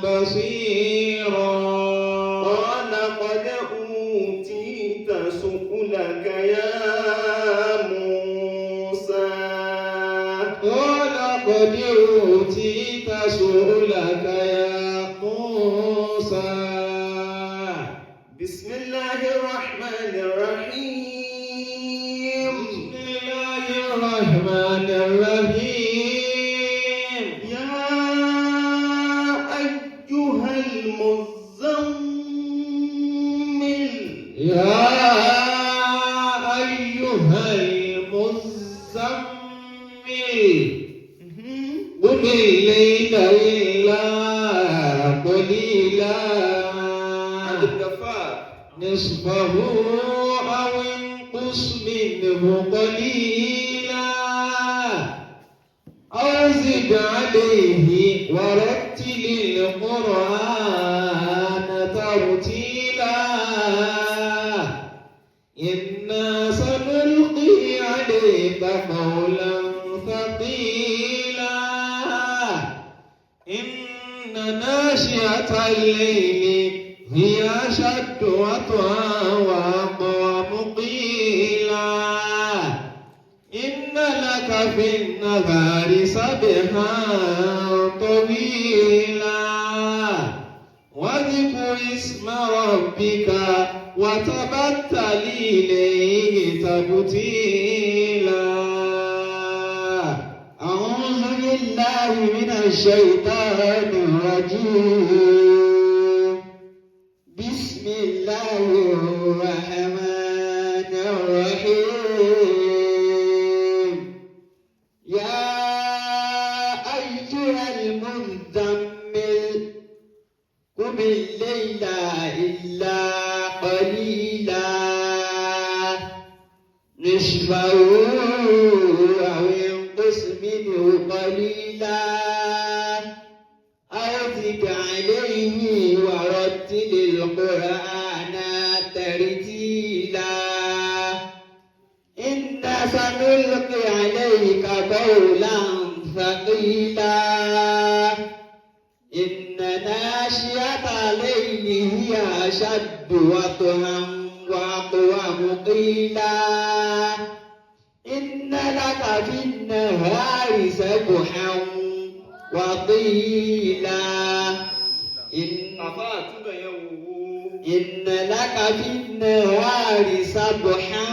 بصيرا. قال قد أوتيت سؤلك يا موسى. قال قد أوتيت سؤلك يا موسى. بسم الله الرحمن الرحيم. بسم الله الرحمن الرحيم. يا أيها المزمل. يا أيها المزمل، قم الليل إلا قليلا. عبد الغفار. نصفه أو انقص منه قليلا أو زد عليه ورتل القرآن ترتيلا. إنا سنلقي عليك قولا ثقيلا. إن ناشئة الليل هي أشد وطئا وأقوم قيلا. إن لك في النهار سبحا طويلا. واذكر اسم ربك وتبتل إليه تبتيلا. أعوذ بالله من الشيطان الرجيم. بسم الله الرحمن الرحيم. يا أيها المزمل، قم الليل إلا قليلا. نصفه أو انقص منه قليلا أو زد عليه ورتل القرآن ترتيلا. إنا سنلقي عليك قولا ثقيلا. إن ناشئة الليل هي أشد وطئا وأقوم قيلا. إن لك في النهار سبحا وطيلا. إن Àfáà, àtúbẹ̀ yẹn wò ó. إن لك في النهار سبحا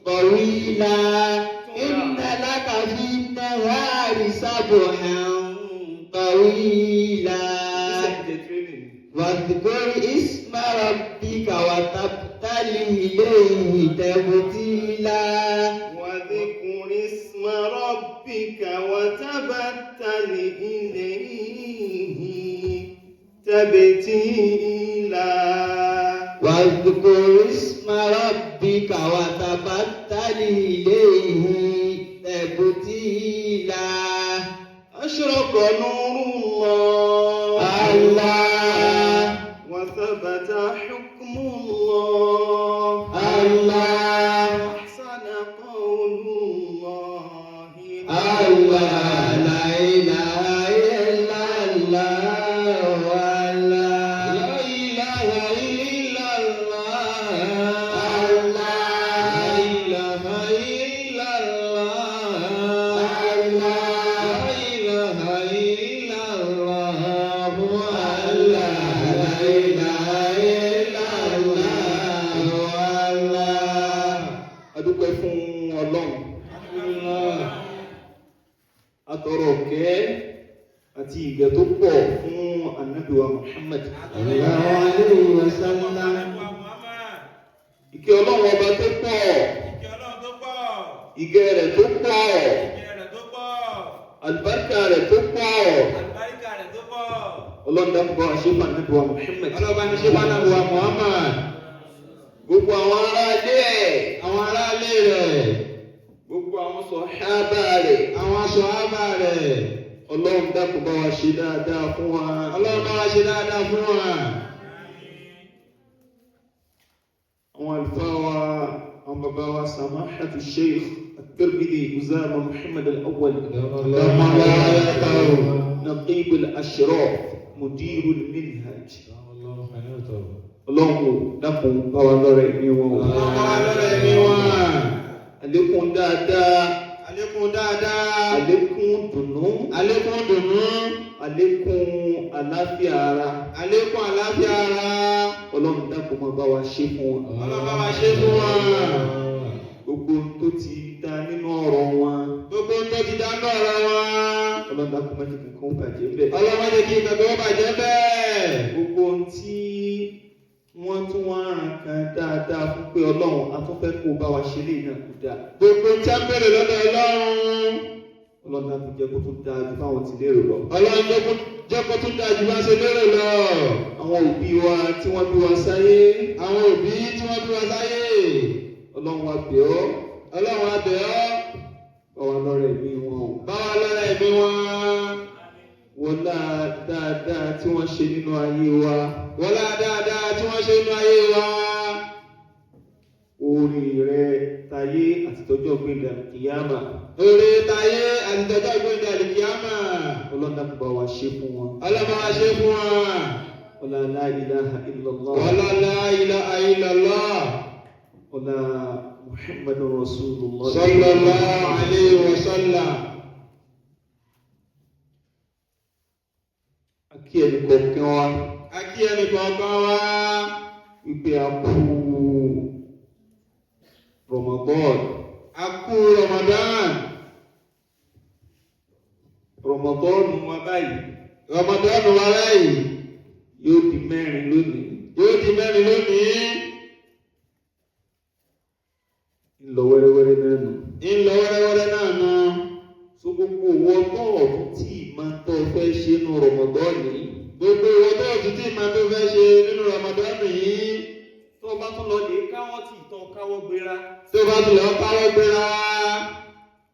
طويلا. إن لك في النهار سبحا طويلا. Ṣé training? واذكر اسم ربك وتبتل إليه تبتيلا. واذكر اسم ربك وتبتل إليه تبتيلا. واذكر اسم ربك وتبتل إليه تبتيلا. أشرق نور الله. الله. وثبت حكم الله. الله. أحسن قول الله. الله، لا إله إلا الله، الله. لا إله إلا الله. الله. لا إله إلا الله. الله. لا إله إلا الله، الله. لا إله إلا الله، الله. A dúpẹ́ fún Ọlọ́run. A tọrọ ìkẹ́ àti ìgẹ̀ tó pọ̀ fún Ànábì wa Muhammad. الله عليه وسلم. Ìkẹ́ Ọlọ́run Ọba tó pọ̀, Ìkẹ́ Ọlọ́run tó pọ̀, ìgẹ̀ rẹ̀ tó pọ̀, ìkẹ́ rẹ̀ tó pọ̀, àlùbáríkà rẹ̀ tó pọ̀. Àlùbáríkà rẹ̀ tó pọ̀. Ọlọ́run, dákun, bá wa ṣe fún Ànábì wa Muhammad. Ọlọ́ba ní ṣe fún Ànábì wa Muhammad. Gbogbo àwọn aráalé ẹ̀, Àwọn aráalé rẹ̀, gbogbo àwọn sọ̀hábà rẹ̀. Àwọn sọ̀hábà rẹ̀. Ọlọ́run, dákun, bá wa ṣe dáadáa fún wa. Ọlọ́run, bá wa ṣe dáadáa fún wa. Àwọn àlùfáà wa, àwọn bàbá wa, Samahatu Sheikh At-Tirmidhi Usama Muhammad Al-Awwal. Ọlọ́run. Naqibul Ashraf Mudirul Minhaj. Ọlọ́run ò dákun bá wa lọ́rẹ̀ ẹ̀mí wọn o. Ọlọ́run bá wa lọ́rẹ̀ ẹ̀mí wọn. Àlékún dáadáa. Àlékún dáadáa. Àlékún dùnú. Àlékún dùnú. Àlékún àlàáfíà ara. Àlékún àlàáfíà ara. Ọlọ́run dákun máa bá wa ṣe fún wọn. Ọlọ́run bá wa ṣe fún wọn. Gbogbo ohun tó ti dá nínú ọ̀rọ̀ wọn. Gbogbo ohun tó ti dá nínú ọ̀rọ̀ wọn. Ọlọ́run dákun má jẹ́ kí nǹkan ó bàjẹ́ bẹ́ẹ̀. Ọlọ́run má jẹ́ kí nǹkan tó bàjẹ́ bẹ́ẹ̀. Gbogbo ohun tí wọ́n tún wá ràn kan dáadáa fún pé Ọlọ́run a tún fẹ́ kó bá wa ṣe léyìn náà kó dáa. Gbogbo tí a ń béèrè lọ́dọ̀ Ọlọ́run. Ọlọ́run dákun jẹ́ kó tún dáa ju báwọn ti lérò lọ. Ọlọ́run jẹ́ kó tún dáa ju bá ṣe lérò lọ. Àwọn òbí wa tí wọ́n bí wa sáyé. Àwọn òbí tí wọ́n bí wa sáyé. Ọlọ́run wa bẹ̀ ọ́. Ọlọ́run wa bẹ̀ ọ́. Bá wa lọ́rẹ̀ ẹ̀mí wọn o. Bá wa lọ́rẹ̀ ẹ̀mí wọn. Wọlá dáadáa tí wọ́n ṣe nínú ayé wa. Wọlá dáadáa tí wọ́n ṣe nínú ayé wa. Orí rẹ tayé àti tọjọ́ gbẹ̀dẹ̀ kìyàmà. Orí tayé àti tọjọ́ gbẹ̀dẹ̀ kìyàmà. Ọlọ́run dákun bá wa ṣe fún wọn. Ọlọ́run bá wa ṣe fún wọn. Ọlá la ilaha illallah. Ọlá la ilaha illallah. Ọlá Muhammadu Rasulullah. Sallallahu alayhi wa sallam. Akí ẹnì kọ̀ọ̀kan wa. Akí ẹnì kọ̀ọ̀kan wa. Wípé a kú Ramadan. A kú Ramadan. Ramadan wa báyìí. Ramadan wa báyìí. Yóò di mẹ́rin lónìí. Yóò di mẹ́rin lónìí. Ń lọ wẹ́rẹ́wẹ́rẹ́ náà nù. Ń lọ wẹ́rẹ́wẹ́rẹ́ náà nù. So gbogbo owó ọgọ́rùn-ún tí ìmọ̀ tó fẹ́ ṣe nínú Ramadan yìí. Gbogbo owó tó tún tí ìmọ̀ tó fẹ́ ṣe nínú Ramadan yìí. Tó bá tún lọ lè káwọ́ tì tán káwọ́ gbéra. Tó bá tún lọ káwọ́ gbéra.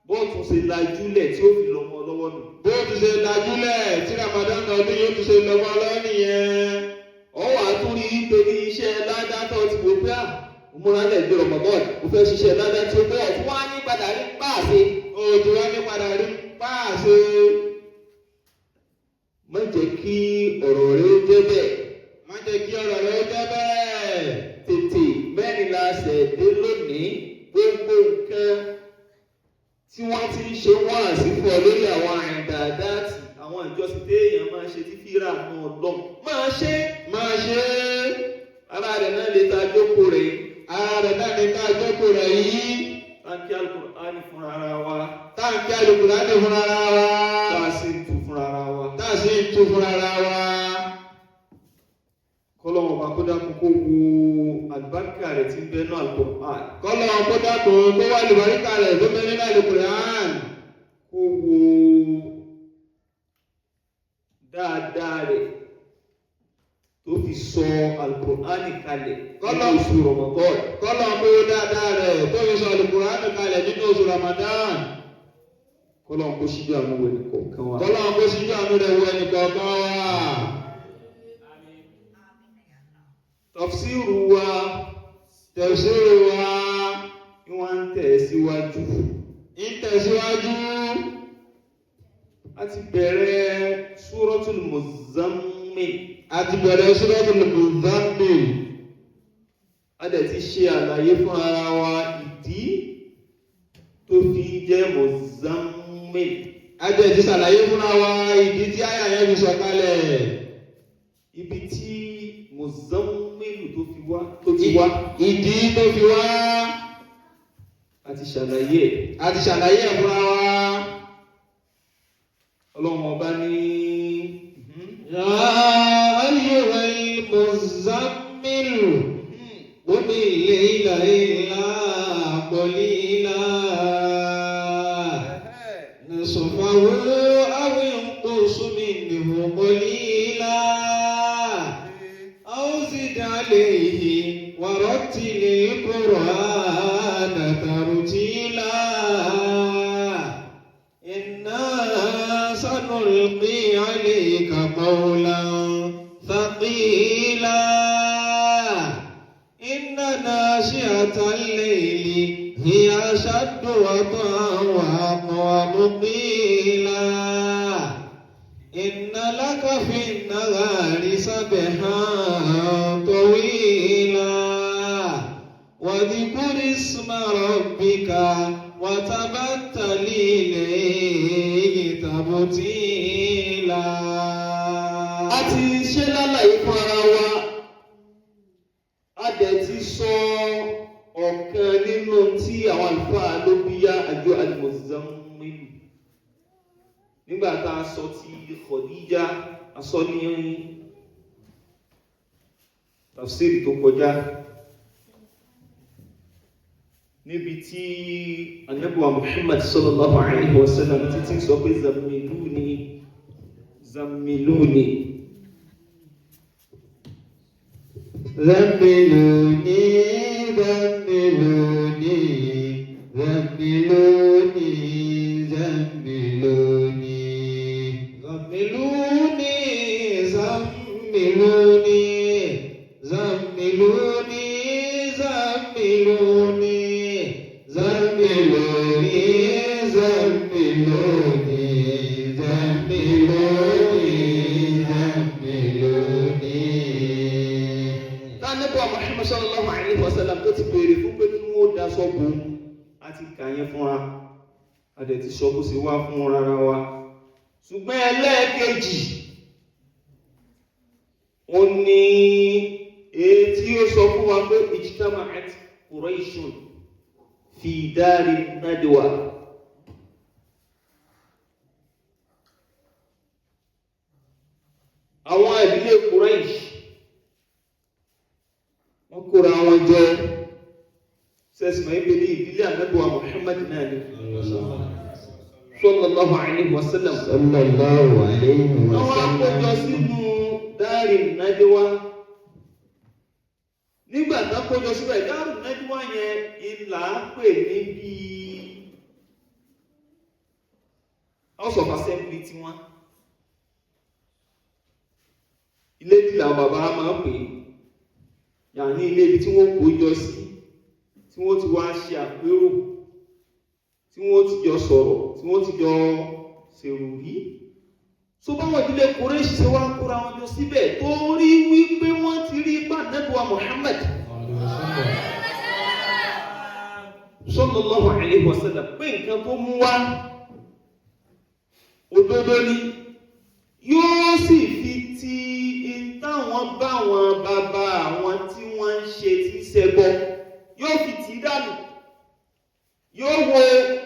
Bóòtù ṣe lajúlẹ̀ tí ó fi lọ́mọ lọ́wọ́ nù. Bóòtù ṣe lajúlẹ̀ tí Ramadan ọdún yóò tún ṣe lọ́mọ lọ́wọ́ nìyẹn. Ọwọ́ àtúrí nítorí iṣẹ́ ládá tó ti wò pé à múra lẹ̀ gbé Ramadan mo fẹ́ ṣiṣẹ́ ládá tí ó bẹ́ẹ̀ tí wọ́n á ní padà rí páàsì. Òtún wá ní padà rí páàsì. Má jẹ́ kí ọ̀rọ̀ rẹ ó jẹ́ bẹ́ẹ̀. Má jẹ́ kí ọ̀rọ̀ rẹ ó jẹ́ bẹ́ẹ̀. Tètè mẹ́rin la ṣẹ̀ dé lónìí gbogbo nǹkan tí wọ́n ti ń ṣe wáàsí fún ọ lórí àwọn àìdáadáàtì àwọn ìjọsìn téèyàn máa ṣe tí fíra náà lọ. Máa ṣe. Máa ṣe. Ara rẹ̀ náà lè ta jókòó rẹ̀ yìí. Ara rẹ̀ náà lè ta jókòó rẹ̀ yìí. Táǹkì Al-Qur'ani fúnra ara wa. Táǹkì Al-Qur'ani fúnra ara wa. Tá a sì ń tu fúnra ara wa. Tá a sì ń tu fúnra ara wa. Kọ́lọ́wọ́n bá kó dákun kó wo àlùbáríkà rẹ̀ tí ń bẹ nínú Al-Qur'an. Kọ́lọ́wọ́n kó dákun kó wá àlùbáríkà rẹ̀ tó bẹ nínú Al-Qur'an. Kó wo dáadáa rẹ̀ tó fi sọ Al-Qur'ani kalẹ̀ nínú oṣù Ramadan. Kọ́lọ́wọ́n kó wo dáadáa rẹ̀ tó fi sọ Al-Qur'ani kalẹ̀ nínú oṣù Ramadan. Kọ́lọ́wọ́n kó ṣíjú àánú wo ẹnìkọ̀ọ̀kan wa. Kọ́lọ́wọ́n kó ṣíjú àánú rẹ̀ wo ẹnìkọ̀ọ̀kan wa. Tafsiru wa. Tafsiru wa. Ni wọ́n ń tẹ̀ síwájú. Ń tẹ̀síwájú. A ti bẹ̀rẹ̀ Suratul Muzammil. A ti bẹ̀rẹ̀ Suratul Muzammil. A dẹ̀ ti ṣe àlàyé fún ara wa ìdí tó fi jẹ́ Muzammil. A dẹ̀ ti ṣàlàyé fún ara wa ìdí tí àyà yẹn fi sọ̀kalẹ̀. Ibi tí Muzammilu tó fi wá tó ti wá. Ìdí tó fi wá. A ti ṣàlàyé ẹ̀. A ti ṣàlàyé ẹ̀ fúnra wa. Ọlọ́run ọba ní. Ya ayyuhal muzammil qumil layla illa qalila nisfahu aw inqus minhu qalila aw zid alayhi warattilil Qur'ana tartila inna sanulqi alayka qawlan thaqila inna nashi'atal layli hiya ashaddu wat'an wa aqwamu qila. إن لك في النهار سبحا طويلا واذكر اسم ربك وتبتل إليه تبتيلا. A ti ṣe lálàyé fún ara wa, a dẹ̀ ti sọ ọ̀kan nínú tí àwọn àlùfáà ló bí yá àjọ al-Muzammilu nígbà tá a sọ ti Khadija, a sọ ní tafsiri tó kọjá, níbi tí Ànábì wa Muhammad sallallahu alayhi wa sallam títí sọ pé zammiluni, zammiluni. زملوني، زملوني، زملوني، زملوني، زملوني، زملوني، زملوني، زملوني، زملوني، زملوني، زملوني، زملوني. Tánẹ́bọ̀ Muhammad sallallahu alayhi wa sallam tó ti béèrè fún pé kí wọ́n daṣọ bò ó, a ti kà yẹn fúnra, a dẹ̀ ti sọ bó ṣe wá fún rárá wa. Ṣùgbọ́n ẹlẹ́ẹ̀kejì ó ní èyí tí ó sọ fún wa pé ijtama'at Quraishun fi dari nadwa. Àwọn ìdílé Quraish wọ́n kóra wọn jọ, sẹ́sìmọ̀ ibi ní ìdílé ànábì Muhammad náà ni sallallahu alayhi wa sallam. Sallallahu alayhi wa Àwọn akójọ sallam. sínú Dari Nadwa. Nígbà tá kójọ síbẹ̀, Dari Nadwa yẹn ìlà pè ní bíi House of Assembly tiwọn. Ilé tí làwọn bàbá máa ń pè é, yàní ilé ibi tí wọ́n kó jọ sí, tí wọ́n ti wá ṣe àpérò, tí wọ́n ti jọ sọ̀rọ̀, tí wọ́n ti jọ ṣèròrí. So báwọn ìdílé Kúrẹ́ṣì ṣe wá kóra wọn jọ síbẹ̀ tó rí wípé wọ́n ti rí ipá nẹ́bùwà Muhammad sallallahu alayhi wa sallam pé nǹkan tó mú wá òdodo ni, yóò sì fi ti in táwọn báwọn bàbá àwọn tí wọ́n ń ṣe tí ṣẹbọ, yóò fi tì í dànù, yóò wo,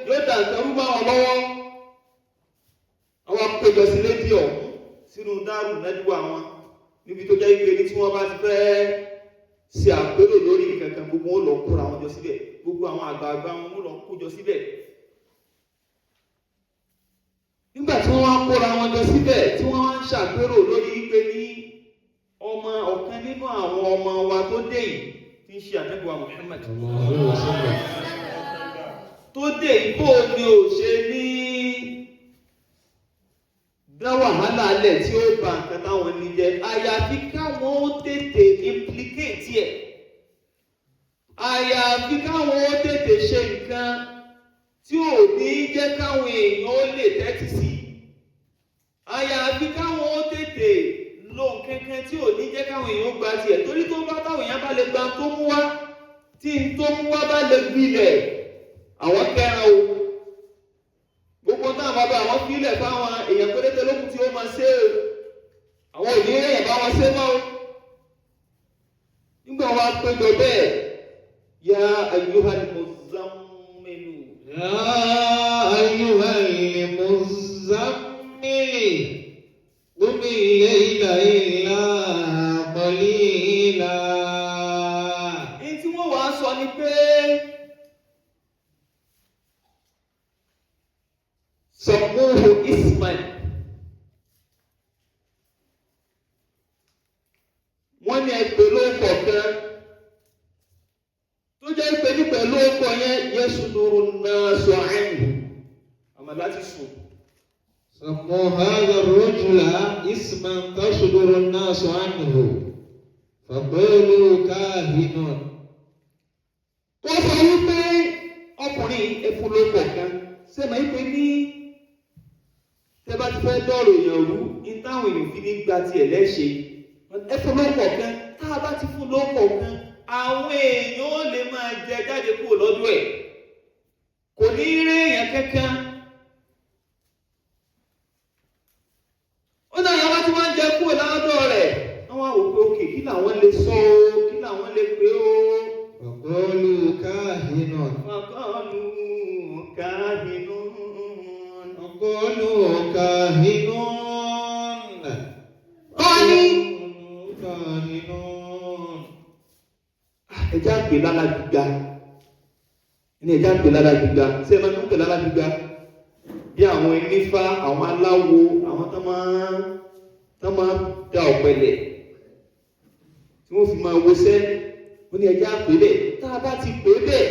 yóò dà nǹkan rú báwọn lọ́wọ́. Àwọn apẹjọ sí létí ọ̀hún sínú dárù nẹ́dúwà wọn, níbi tó jẹ́ ìpele tí wọ́n bá ti fẹ́ ṣe àpérò lórí nǹkan kan, gbogbo wọn lọ kóra wọn jọ síbẹ̀, gbogbo àwọn àgbààgbà wọn lọ kó jọ síbẹ̀. Nígbà tí wọ́n wá kóra wọn jọ síbẹ̀ tí wọ́n wá ń ṣàpérò lórí pé ní ọmọ ọ̀kan nínú àwọn ọmọ wa tó dé yìí tí ń ṣe ànábì wa Muhammad tó dé yìí, bó ni ò ṣe ní dá wàhálà alẹ̀ tí ó ba nǹkan táwọn ní jẹ́, àyàfi káwọn ó tètè implicate ẹ̀, àyàfi káwọn ó tètè ṣe nǹkan tí ò ní jẹ́ káwọn èèyàn ó lè tẹ́tí sí, àyàfi káwọn ó tètè lo nǹkankan tí ò ní jẹ́ káwọn èèyàn ó gba tiẹ̀, torí tó bá táwọn èèyàn bá lè gba tó mú wá, tí n tó mú wá bá lè gbilẹ̀, àwọn kẹran o. Gbogbo náà bàbá àwọn fílẹ̀ fáwọn èèyàn péréte lókun tí ó máa ṣe é, àwọn ò ní èèyàn bá wọn ṣe mọ́ o. Nígbà wọn péjọ bẹ́ẹ̀, ya ayyuhal muzammilu. Ya ayyuhal muzammil qumil layla illa qalila. Ní tí wọ́n wàá sọ ni pé sọ̀kúhù isman, wọ́n ní ẹgbẹ́ lóko kan tó jẹ́ pé ní pẹ̀lú ọkọ̀ yẹn yasuduru nasu anhu, àmọ́ láti sùn. سموا هذا الرجل اسما تصدر الناس عنه فقالوا كاهن. Wọ́n sọ wípé ọkùnrin ẹfun lóko kan sẹ́mi wípé ní Tẹ́ bá ti fẹ́ dọ̀rọ̀ èèyàn rú, ní táwọn èèyàn fi ní gba tiẹ̀ lẹ́ṣe. Ẹ fún lóko kan, tá a bá ti fún lóko kan, àwọn èèyàn ó lè máa jẹ jáde kúrò lọ́dọ̀ ẹ̀. Kò ní rí èèyàn kankan. Ó náà yàrá tí wọ́n ń jẹ kúrò lọ́dọ̀ rẹ̀. Wọ́n wá wò pé òkè kí làwọn lè sọ o, kí làwọn lè pè o. وقالوا كاهن. Faqalu kahinun. وقالوا كاهن. Kọ́ni. كاهن. Ẹja pè lára gbígba. Ní ẹja pè lára gbígba. Ṣé ẹ máa ń pè lára gbígba? Bí àwọn onífá, àwọn aláwo, àwọn tó máa ń da ọ̀pẹ̀lẹ̀ tí wọ́n fi máa wọṣẹ́. Wọ́n ní ẹja pè bẹ́ẹ̀. Tá a bá ti pè bẹ́ẹ̀,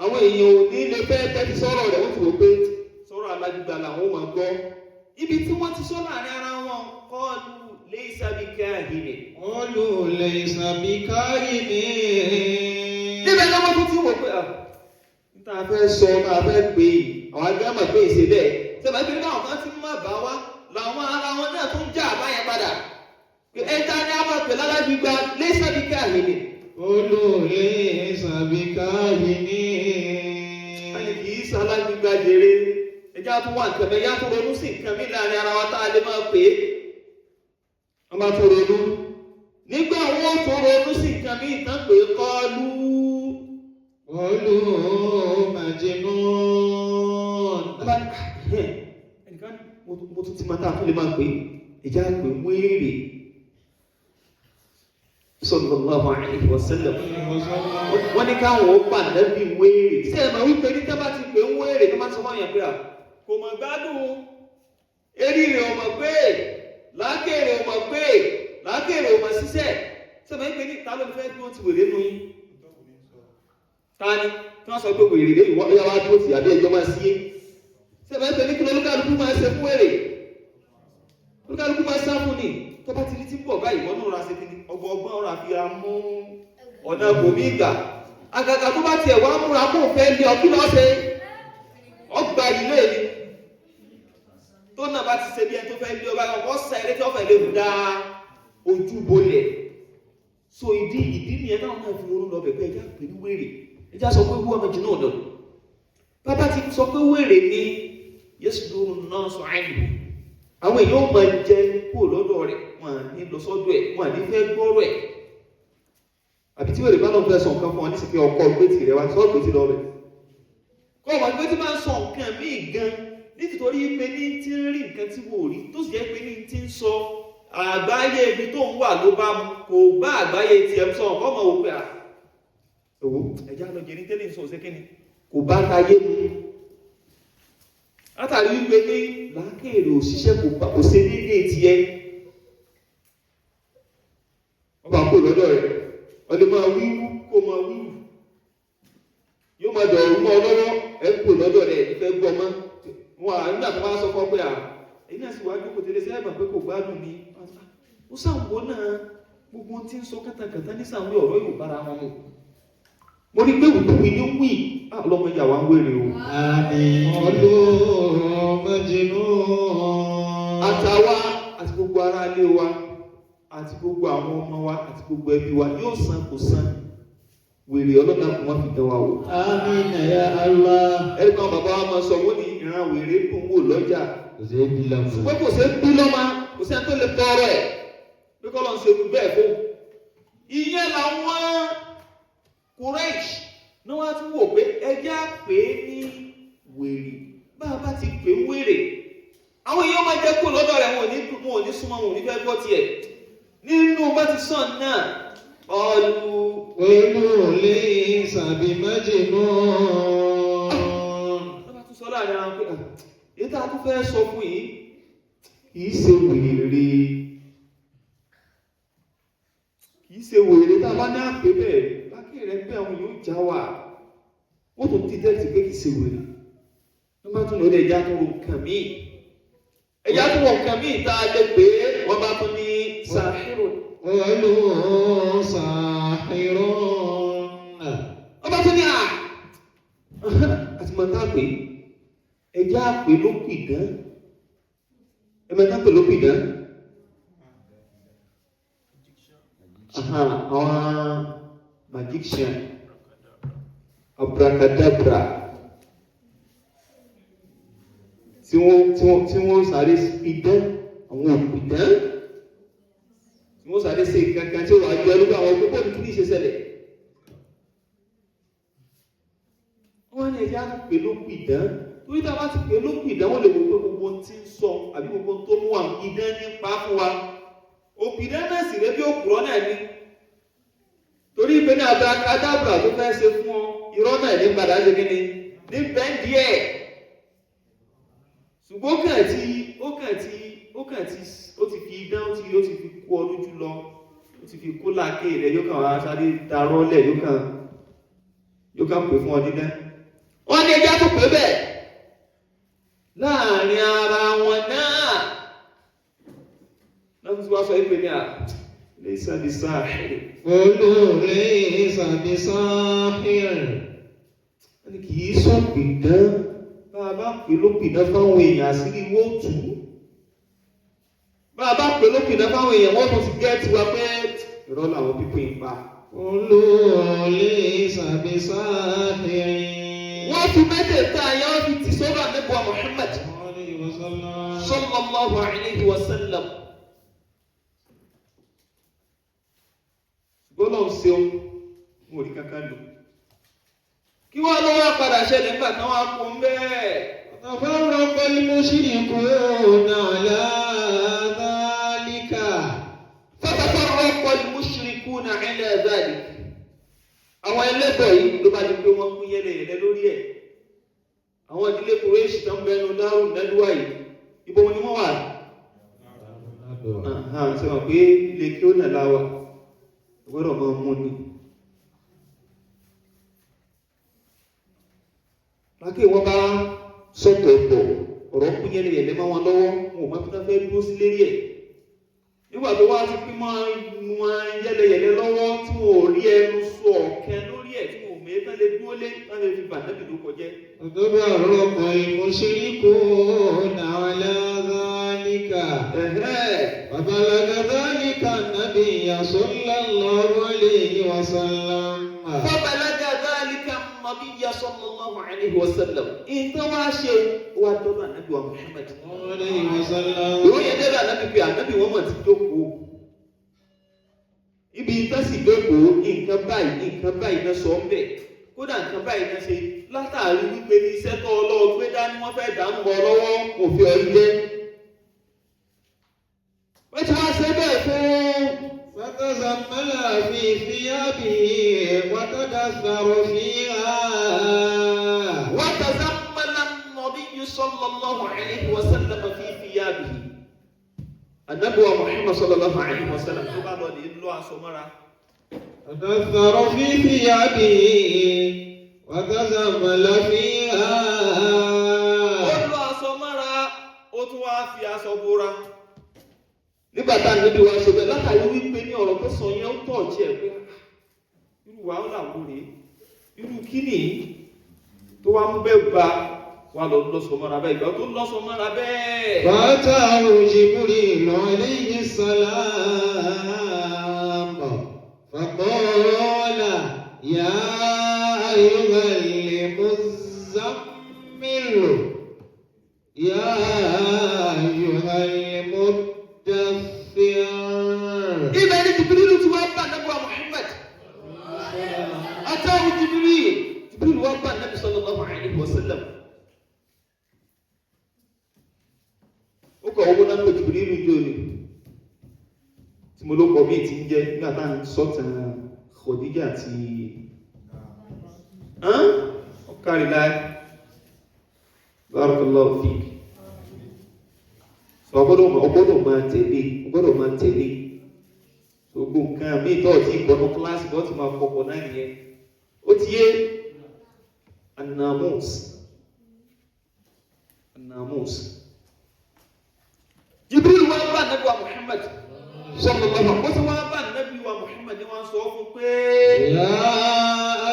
àwọn èèyàn ò ní lè fẹ́ tẹ́tí sọ̀rọ̀ rẹ̀. Wọ́n ti wò pé sọ̀rọ̀ alágbígba làwọn ò máa gbọ́. Ibi tí wọ́n ti sọ láàrin ara wọn, kọ́ọ̀lù laysa bikahini. قالوا ليس بكاهن. Níbẹ̀ lọ́wọ́ tó ti wò pé à níta fẹ́ sọ tá a fẹ́ pè é, àwọn agbámọ̀ pé ìṣe bẹ́ẹ̀ sẹ́wọ̀n pé báwọn kan ti má bá wa làwọn ara wọn náà tún já àbáyẹn padà pé ẹja ni a máa pè lálágbígba laysa bikahini. قالوا ليس بكاهن. Ẹni kì í sọ alágbígba jèrè, ẹja tún wà nǹkan mi, ẹja tún ronú sí nǹkan mi láàrin ara wa tá a lè máa pè é. Wọ́n bá tún ronú nígbà wọn tún ronú sí nǹkan mi ìtàn pé kọ́ọ̀lù. قالوا مجنون. Ẹnìkan mo tún ti máa tá a tún lè máa pè é, ìjà pè wéèrè, sallallahu alaihi wasallam. Wọ́n ní káwọn ó pàdé bí wéèrè. Ṣé ẹ máa wípé ní tábà ti pè ń wéèrè tó máa ń sọ fún àyàn pé à kò mọ̀ gbádùn, eré rẹ̀ ò mọ̀ pé làákèrè ò mọ̀ pé làákèrè ò mọ̀ ṣiṣẹ́. Ṣé ẹ máa ń pè ní ta ló fẹ́ bí wọ́n ti wèrè nù yín? Ta ni tí wọ́n sọ pé wèrè lé ìwọ ìyá wa dúró tì àbí ẹjọ́ máa sí é? Ṣé ẹ máa ń pè ní kí lolúkálukú máa ṣe fún wèrè? Olúkálukú máa sá fún ni. Tó bá ti rí tí ń bọ̀ báyìí, wọ́n náà ra ṣe kí ni ọgbọ́n ọ̀rọ̀ àfihàn mú ọ̀nà bòmí ìgbà. Àgàgà tó bá tiẹ̀ wá múra kó fẹ́ lé ọ, kí lọ́ọ́ ṣe? Ọgbà ilé ni. Tó náà bá ti ṣe bí ẹni tó fẹ́ lé ọba ọkọ̀ ṣe eré tí wọ́n fẹ́ lé wù dáa ojú bolẹ̀. So ìdí nìyẹn táwọn náà fi ronú lọ bẹ̀ pé ẹja pè ní wèrè, ẹja sọ pé wúwo méjì náà lọ. Bàbá ti sọ pé wèrè ni Yéṣu lóru náà sọ àìlù. Àwọn èèyàn máa jẹ kúrò lọ́dọ̀ rẹ̀, wọn à ní lọ sọ́dọ̀ ẹ̀, wọn à ní fẹ́ gbọ́rọ̀ ẹ̀. Àbí tí wèrè bá lọ fẹ́ sọ nǹkan fún ọ nísìsiyìí pé ọkọ gbé tirẹ̀ wá, sọ gbé tirẹ̀ ọbẹ̀. Kọ́ ọmọ gbé tí máa ń sọ nǹkan míì gan nítorí pé ní ti ń rí nǹkan tí wò rí, tó sì jẹ́ pé ní ti ń sọ àgbáyé ibi tó ń wà ló bá mu, kò bá àgbáyé tiẹ̀ sọ ọkọ ọmọ wò pé à òwò ẹ̀já lọ jẹ ní tẹ́lẹ̀ ń sọ òṣè kíni kò bá tayé mu. Látàrí wípé ní làákèrè òṣìṣẹ́ kò bá kò ṣe déédéé tiẹ̀. Wọ́n bá kó lọ́dọ̀ rẹ̀, ọdẹ máa wíwú kó máa wíwú, yóò máa dọ̀rọ̀ mọ́ ọ lọ́wọ́. Ẹ kó lọ́dọ̀ rẹ̀ ìfẹ́ gbọ́ mọ́ wọn à nígbà tó bá sọ fún ọ pé à èyí náà sì wá jókòó tẹ́lẹ̀ sí ẹ̀bà pé kò gbádùn ni. Ó sàwọ́ náà gbogbo ohun tí ń sọ kátàkátà ní sàwọ́ ọ̀rọ̀ yóò bára wọn mu. Mo rí pé wùdúwì ní wì ọlọ́mọ ìyá wa ń wèrè o. Àmín. قالوا مجنون. Àtàwa àti gbogbo ará ilé wa àti gbogbo àwọn ọmọ wa àti gbogbo ẹbí wa yóò san kò san wèrè ọlọ́dà kò wọ́n fi dán wa wò. آمين يا الله. Ẹ̀rí kan bàbá wa máa sọ wọ́n ní ìran wèrè dùn wò lọ́jà. Kò sí bí lọ́mọ. Ṣùgbọ́n kò sí bí lọ́mọ, kò sẹ́ni tó lè tọrọ ẹ̀ pé kọ́ ló ń ṣe bẹ́ẹ̀ fún. Ìyẹn làwọn Quraysh ní wọ́n á tún wò pé ẹjẹ́ á pè é ní wèrè. Bá a bá ti pè é wèrè, àwọn èèyàn máa jẹ́ kó lọ́dọ̀ rẹ̀, wọn ò ní súnmọ́, wọn ò ní fẹ́ gbọ́ tiẹ̀. Nínú bá ti sàn náà ọlù. قالوا ليس بمجنون. Wọ́n bá tún sọ láàrin ara wọn pé èyí tá a tún fẹ́ sọ fún yìí kì í ṣe wèrè, kì í ṣe wèrè. Tá a bá ní àpè bẹ́ẹ̀ lákè rẹ̀ pé àwọn yóò já wà, wọ́n tún ti tẹ́tí pé kì í ṣe wèrè. Wọ́n bá tún lọ lé ẹja tó ro nǹkan míì, ẹja tó wọ nǹkan míì tá a lè pè é. Wọ́n bá tún ní sàhírò. قالوا ساحر. Wọ́n bá tún ní à àti mọ̀ tá a pè é. Ẹjẹ́ àpè ló pìdán. Ẹ̀mẹ́ta pè ló pìdán. Àwọn magician, abracadabra, tí wọ́n sáré idán, àwọn òpìdán, tí wọ́n sáré ṣe kankan tí ó wà jọ lójú àwọn gbogbo ní kí ní ṣe ṣẹlẹ̀. Wọ́n ní ẹja pè ló pìdán, torí tá a bá ti pè ló pìdán, wọ́n lè wò pé gbogbo ohun tí ń sọ àbí gbogbo ohun tó mú wa idán ní pa fún wa. Òpìdán náà sì rẹ bí òpùrọ́ náà ni, torí pé ní abracadabra tó fẹ́ ṣe fún ọ, irọ́ náà ní padà ṣe kí ni ní bẹ́ńdì ẹ̀. Ṣùgbọ́n ó ti fi idán, ó ti fi kó ọ lójú lọ, ó ti fi kó làákè rẹ, yóò kàn wá sáré darọ́ lẹ̀, yóò kàn pè fún ọ dídán. Wọ́n ní ẹja tó pè bẹ́ẹ̀ láàrin ara wọn náà. Lọ́tún tí wọ́n sọ ìpè ní à lè sábi sáàhìrì. قولوا ليس بساحر. Wọ́n ní kì í sọ pìdán, bá a bá pè ló pìdán fáwọn èèyàn àṣírí wọ́n tù ú. Bá a bá pè ló pìdán fáwọn èèyàn wọ́n tún ti gẹ́ tiwa pé irọ́ làwọn pípín ń pa. قولوا ليس بساحر. Wọ́n fi mẹ́tẹ̀ẹ̀ta yẹn wọ́n fi tì sọ́dọ̀ ànábì wa Muhammad عليه وسلم. sallallahu alayhi wa sallam. Ṣùgbọ́n lọ́n ṣeun, mo rí kankan lò. Kí wọ́n lọ́wọ́ padà ṣẹlẹ̀ nígbà tí wọ́n á kó ń bẹ́ẹ̀. تفرق المشركون على ذلك. Fatafarraqa al-mushrikuna ala dhalik. Àwọn ẹlẹ́bọ̀ yìí ló bá di pé wọ́n kún yẹ́lẹyẹ̀lẹ lórí ẹ̀. Àwọn ìdílé Kùrẹ́ṣì tó ń bẹnu Dárù Nẹ́dúwà yìí, ibo ni wọ́n wà? Ṣé wọn pé ilé kí ó nà láwà? Gbọ́dọ̀ máa mú ni. Lákè wọ́n bá sọ̀tọ̀ọ̀tọ̀, ọ̀rọ̀ kún yẹ́lẹyẹ̀lẹ mọ́ wọn lọ́wọ́, wọn ò mọ bí wọ́n fẹ́ dúró sí lérí ẹ̀. Nígbà tó wá ti pín mọ́ wọn yẹ́lẹyẹ̀lẹ lọ́wọ́ tí wọn ò rí ẹnu sọ ọ̀kẹ́ lórí ẹ̀, tí wọn ò mẹ́fẹ́ lè dúró lé láti fi bàtẹ́bì ló kọjẹ́. تفرق المشركون على ذلك. فبلغ ذلك النبي صلى الله عليه وسلم. فبلغ ذلك النبي صلى الله عليه وسلم. Ìtàn wá ṣe wá dọ́dọ̀ ànábì wa Muhammad. عليه وسلم. Ìròyìn dọ́dọ̀ ànábì pé ànábì wọn mọ̀ ti jókòó. Ibi ìtàn sì jókòó, nǹkan báyìí nǹkan báyìí náà sọ ń bẹ̀. Kódà nǹkan báyìí náà ṣe látàrí wípé ní iṣẹ́ tó ọlọ́wọ́ gbé dání wọ́n fẹ́ dààmú ọ lọ́wọ́ kò fi ọ jẹ́. Wọ́n ti wá ṣe bẹ́ẹ̀ fún. فتزمل في ثيابه وتدثر فيها. وتزمل النبي صلى الله عليه وسلم في ثيابه. Ànábì wa Muhammad sallallahu alayhi wa sallam tó bá lọ lè lọ aṣọ mọ́ra. تدثر في ثيابه وتزمل فيها. Ó lọ aṣọ mọ́ra, ó tún wá fi aṣọ bora. Nígbà tá ànábì wa ṣe bẹ́ẹ̀ látàrí wípé ní ọ̀rọ̀ tó sọ yẹn ó tọ̀ ọ̀jẹ̀ ẹ̀ pé Irú wa ó làwọn rèé, irú kíni tó wá mú bẹ́ẹ̀ bá wa lọ lọ́sọ mọ́ra bẹ́ẹ̀, ìgbà tó lọ́sọ mọ́ra bẹ́ẹ̀. فأتاه جبريل عليه السلام فقال يا أيها المزمل يا أيها المدثر. Ibẹ̀ ni Jibrilu ti wá bá ànábì wa Muhammad. Atahu Jibril, Jibril wá bá ànábì sallallahu alayhi wa sallam. Ó kọ̀ owó náà pé Jibrilu jò ní. Tí mo ló kọ bí ti ń jẹ́ nígbà tá à ń sọ̀tàn Khadija àti ọ̀kárí láì. Barakallahu fik. Sọ ọgbọ́dọ̀ máa tẹ̀lé, ọgbọ́dọ̀ máa tẹ̀lé. Gbogbo nǹkan míì tó ti gbọ́nú kíláàsì bọ́ ti máa fọkọ̀ náà nìyẹn. Ó ti yé anamus. Anamus. Jibril wá bá Ànábì wa Muhammad sallallahu alaihi wasallam. Ó sì wá bá Ànábì wa Muhammad ní wọ́n sọ fún pé. يا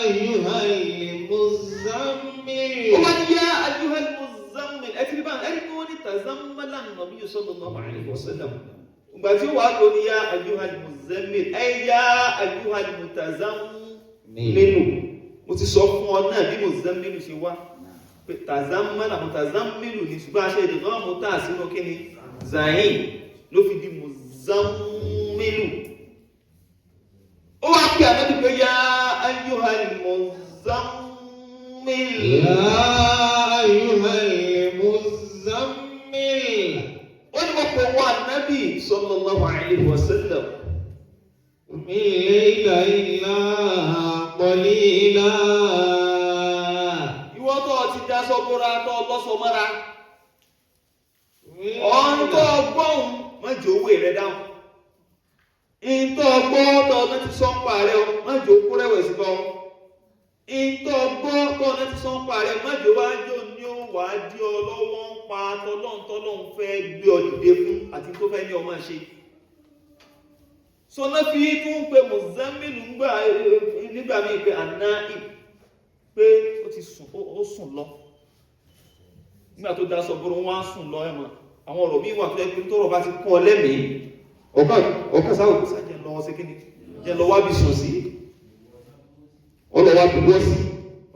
أيها المزمل. Ó wá ní yá ayyuhal muzammil. Zammala an-nabiy sallallahu alayhi wa sallam. Ìgbà tí ó wàá lò ní ya ayyuhal muzammil, ẹ ya ayyuhal mutazammilu. Mo ti sọ fún ọ náà bí muzammilu ṣe wá. Pé tazammala, mutazammilu ni, ṣùgbọ́n aṣọ èdè kan mú tà sínú kíni zayin ló fi di muzammilu. Ó wá pè ànábì pé ya ayyuhal muzammil. يا أيها المزمل. Ó ní mo pè wọ́n ànábì sallallahu alayhi wa sallam. قم الليل إلا قليلا. Ìwọ tó o ti daṣọ bóra tó o lọ́sọ mọ́ra. Ọ̀n tó o gbọ́hùn má jẹ́ owó rẹ dáhùn. Ìntọ́ gbọ́ tó ọ̀nà ti sọ ń pa rẹ o, má jẹ́ okú rẹ̀wẹ̀sì bọ́. Ìntọ́ gbọ́ tó ọ̀nà ti sọ ń pa rẹ, má jẹ́ wá jò ní ó wà á dí ọ lọ́wọ́ ń pa tọlọ́hun tọlọ́hun fẹ́ gbé ọ dìde fún àti tó fẹ́ ní ọmọ ṣe. Sọlá fi tún pe Mùsàmìlì ńgbà nígbà míì pé àná pé ó ti sùn, ó sùn lọ. Nígbà tó daṣọ boro wọn á sùn lọ ẹ̀mọ́. Àwọn ọ̀rọ̀ míì wà tó yẹ pé tọ́rọ̀ bá ti kún ọ lẹ́mìí, ọ̀kan sáwò kó sá jẹ́ lọ ṣe kíni, jẹ́ lọ wá bí sùn sí, ọlọ́wà bí bọ́ sí,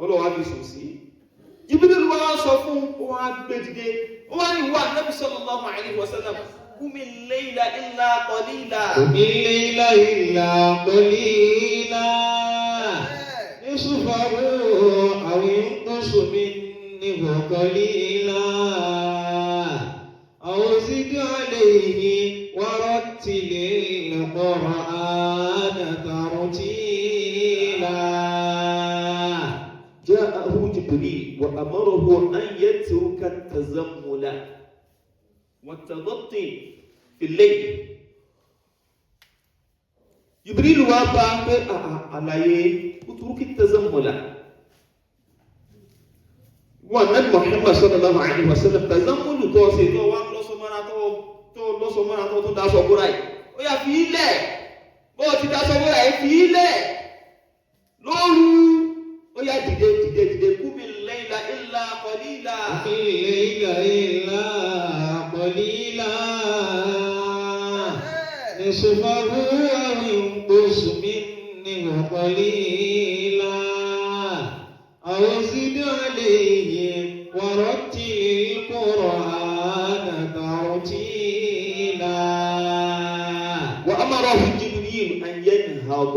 ọlọ́wà bí sùn sí. Jibril wá sọ fún ó wá gbé dìde, ó wá ní ìwà Nabi sallallahu alaihi wasallam, qumi layla illa qalila. قم الليل إلا قليلا. نصفه أو انقص منه قليلا أو زد عليه ورتل القرآن ترتيلا. جاءه جبريل وأمره أن يترك التزمل والتغطي في الليل. Jibril wá bá pé àlàyé اترك التزمل. Wọn náà Muhammad sallallahu alayhi wa sallam, tazammulu tó ṣe tó wá lọ́sọmọ́ra tó lọ́sọmọ́ra tó tó daṣọ búra yìí. Ó yà fi ilẹ̀ bó o ti daṣọ búra yìí, fi ilẹ̀ lóru. Ó yà dìde dìde dìde, qumi layla illa qalila. قم الليل إلا قليلا. نصفه أو انقص منه قليلا أو زد عليه ورتل القرآن ترتيلا. وأمره جبريل أن ينهض.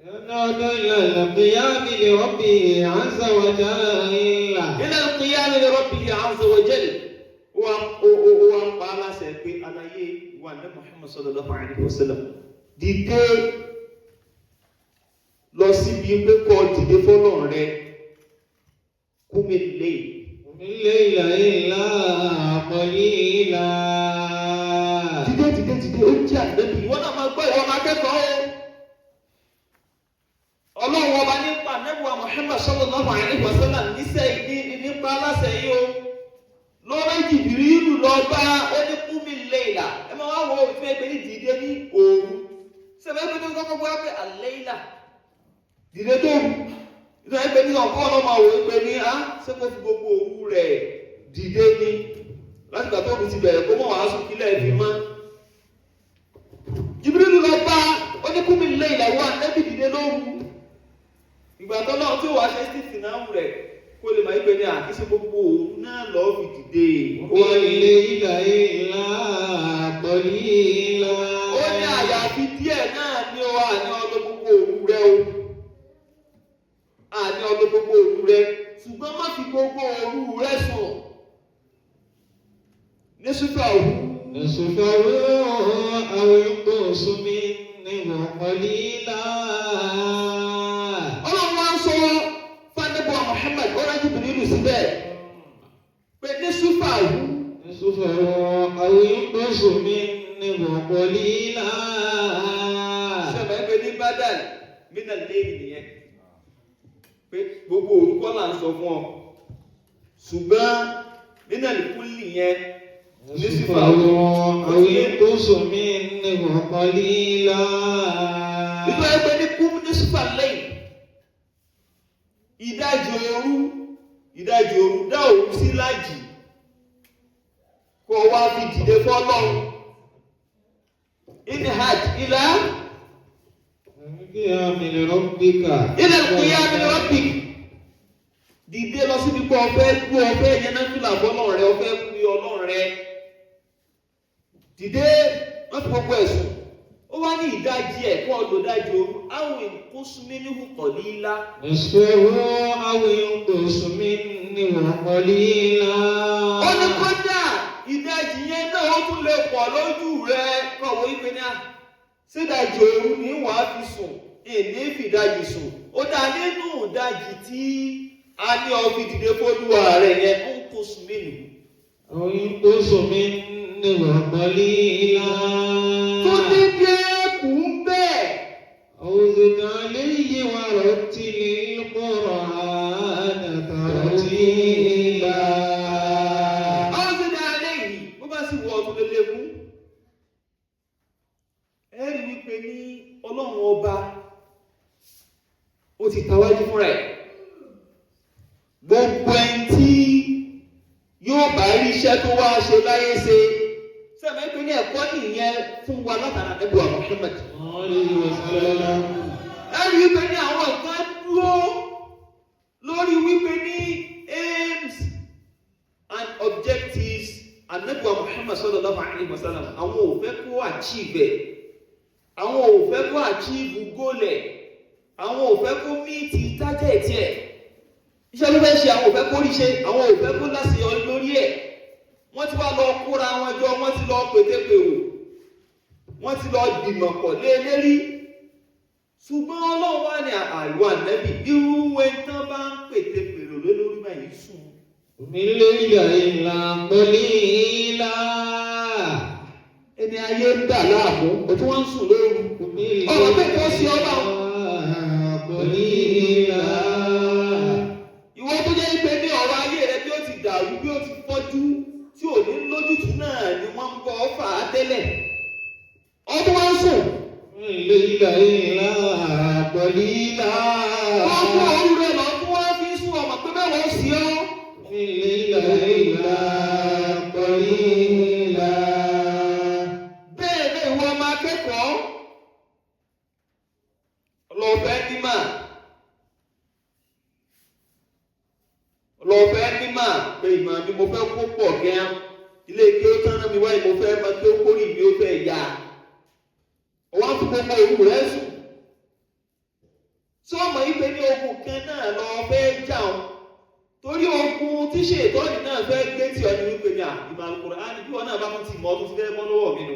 ينادى إلى القيام لربه عز وجل. إلى القيام لربه عز وجل. Wọ́n ń pa aláṣẹ pé aláyé wà ní Muhammad sallallahu alayhi wa sallam, dìde lọ síbi pé kó dìde fọ́lọ́run rẹ, qumi layl. قم الليل إلا قليلا. Dìde dìde dìde, ó jẹ́ ànábì. Ìwọ náà máa gbọ́, ìwọ máa kẹ́kọ̀ọ́ o. Ọlọ́run ọba nípa nẹ́bùwà Muhammad sallallahu alayhi wa sallam níṣẹ́ nípa aláṣẹ yìí o. Lọ́rọ̀ Jìbìrìlù lọ bá ó ní qumi layla. Ẹ máa wá wọ òfin ẹgbẹ́ ní dìde ní òru. Sẹ́fẹ̀ pé tó kọ́kọ́ gbọ́ pé al-layla dìde tó rù. Ìtàn ẹgbẹ́ ní ọ̀pọ̀ ọ̀nà máa wò ó pé ní á ṣé kó fi gbogbo òru rẹ̀ dìde ni. Láti gbà tó kù ti bẹ̀rẹ̀ kó mọ̀ wàá sùn kílẹ̀ fi mọ́. Jìbìrìlù lọ bá ó ní qumi layla, wà nẹ́bì dìde lóru. Ìgbà tó náà tí ó wàá ṣe sí ìnáwó rẹ̀ kó lè máa gbé ní àkíṣe gbogbo òru náà lọ́ọ́ fi dìde. قم الليل إلا قليلا. Ó ní àyàfi díẹ̀ náà ní o, àní ọlọ́ gbogbo òru rẹ o. Àní ọlọ́ gbogbo òru rẹ, ṣùgbọ́n má fi gbogbo òru rẹ sùn. Ní súfà òru. نصفه أو انقص منه قليلا. Ọlọ́run wá ń sọ fánẹ́bọ̀ Muhammad, ó rán Jibrilu síbẹ̀ pé ní súfà òru. نصفه أو انقص منه قليلا. Sọ̀rọ̀ ẹgbẹ́ ní Badal mínà lẹ́yìn nìyẹn pé gbogbo òru kọ́ là ń sọ fún ọ, ṣùgbọ́n mínà kúlì yẹn ní sífà نصفه أو انقص منه قليلا. Nígbà ẹgbẹ́ ní kú ní sífà lẹ́yìn, ìdajì òru, ìdajì òru, dá òru sí lájì. Kó o wá fi dìde fọ́lọ́run. Inhaj ilà قيام لربك. Ilà qiyam li rabbik. Dìde lọ síbi pé ọfẹ́ kú, ọfẹ́ yẹn náà fìlà fọ́lọ́run rẹ, ọfẹ́ kú ọlọ́run rẹ. Dìde, wọ́n fi gbogbo ẹ̀sùn. Ó wá ní ìdajì ẹ̀ kó ọdọ̀ dájú ooru, àwọn ìkóṣùmínú kọ̀lílá. نصفه أو انقص منه قليلا. Ó ní kódà ìdajì yẹn náà ó tún lè pọ̀ lójú rẹ kọ̀wé ìpè ní à. Sídajì òru ní wàá fi sùn, ìní fìdajì sùn. Ó dá nínú ìdajì tí a ní ọ fi dìde fólúwa rẹ̀ yẹn ń kó sùn mélòó. أو انقص منه قليلا. Tó dédé kù ń bẹ́ẹ̀. أو زد عليه ورتل القرآن ترتيلا. Àwọn sì dá alẹ́ yìí, bó bá sì wọ ọtún lélẹ́gún. Ẹ rí wípé ní Ọlọ́run ọba, ó ti tawájú fúnra ẹ̀. Gbogbo ẹni tí yóò bá rí iṣẹ́ tó wá ṣe láyé ṣe. Sẹ́mi pé ní ẹ̀kọ́ nìyẹn fún wa látara ẹ̀bùn Muhammad. عليه وسلم. Ẹ rí wípé ní àwọn kan dúró lórí wípé ní aims and objectives anabiwa Muhammad sallallahu alayhi wa sallam, àwọn ò fẹ́ kó achieve ẹ̀, àwọn ò fẹ́ kó achieve goal ẹ̀, àwọn ò fẹ́ kó meet target ẹ̀. Iṣẹ́ ló fẹ́ ṣe, àwọn ò fẹ́ kó rí ṣe, àwọn ò fẹ́ kó láṣeyọrí lórí ẹ̀. Wọ́n ti wá lọ kóra wọn jọ, wọ́n ti lọ pétépèrò, wọ́n ti lọ dìmọ̀ pọ̀ lé lérí. Ṣùgbọ́n Ọlọ́run wà ní àìwá nẹ́bí, irú ẹni tán bá ń pètépèrò lé lórí báyìí sùn. قم الليل إلا قليلا. Ẹni ayé ń dà láàmú, o tí wọ́n ń sùn lóru. قم الليل Ọ̀rọ̀ pé kò sí ọba. قليلا. Ìwọ tó jẹ́ pé ní ọ̀rọ̀ ayé rẹ bí ó ti dàrú, bí ó ti fọ́jú, tí ò ní lójútùú náà ni wọ́n ń bọ́ fà á tẹ́lẹ̀. Ọdún wá ń sùn. قم الليل إلا قليلا. Ọkọ̀ òru rẹ̀ lọ tún wá fi ń sùn, ọmọ pé mẹ́wàá ó sí ọ́. قم الليل إلا قليلا. Bẹ́ẹ̀ náà ìwọ ọmọ akẹ́kọ̀ọ́. Ọlọ́ọ̀fẹ́ nímà. Ọlọ́ọ̀fẹ́ nímà pé ìmọ̀ mi mo fẹ́ kó pọ̀ gan. Ilé ike ó tán náà mi wáyé, mo fẹ́ máa kí ó kórìí mi ó fẹ́ yá. Ọwọ́ á fi gbogbo òru rẹ̀ sùn. Tí ọmọ yìí pé ní ogun kan náà lọ fẹ́ jà ọ́. Torí ogun tí ṣètọ́ni náà fẹ́ gbé tí ọ ní wípé ní ìmọ̀ Al-Qur'ani, bí wọn náà bá tún ti mọ̀, ọ́ tún ti fẹ́ mọ́ lọ́wọ́ mi nù.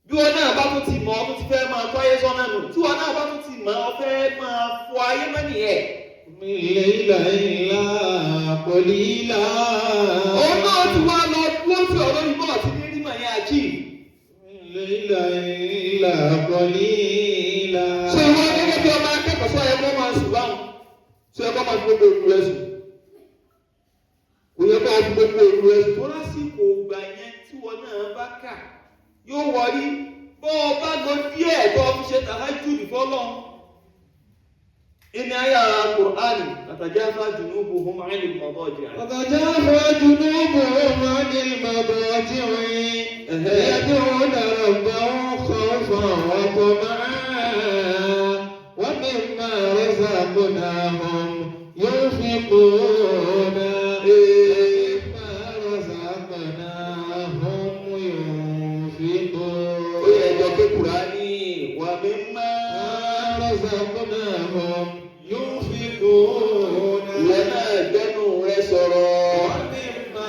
Bí wọn náà bá tún ti mọ̀, ọ́ tún ti fẹ́ máa tọ́ ayé sọ́nà nù. Tí wọn náà bá tún ti mọ̀, ọ́ fẹ́ máa fọ ayé mọ́ nìyẹn. قم الليل إلا قليلا. Òun náà ti wá lọ dúró tí ọ̀rọ̀ ìmọ̀ àti ní rímọ̀ yẹn àjí. قم الليل إلا قليلا. Ṣé ìwọ gẹ́gẹ́ bí ọmọ akẹ́kọ̀ọ́ sọ ẹ kó máa sùn báwọn? Ṣé ẹ kó máa fi gbogbo òru rẹ sùn? Kò yẹ kó fi gbogbo òru rẹ sùn. Tó lásìkò ìgbà yẹn tí wọn náà bá kà yóò wọrí bọ́ ọ bá lọ díẹ̀ tó o fi ṣe tàhájúdì fọ́lọ́run. Ìní ayé Kùránì, tatajafa junubuhum 'anil madaji'. وتجافى جنوبهم عن المضاجع يدعون ربهم خوفا وطمعا ومما رزقناهم ينفقون. مما رزقناهم ينفقون. Ó yẹ ẹjọ́ pé Kùránì wa mimma رزقناهم ينفقون. Ìwọ náà gbẹ́nu rẹ sọ̀rọ̀. ومما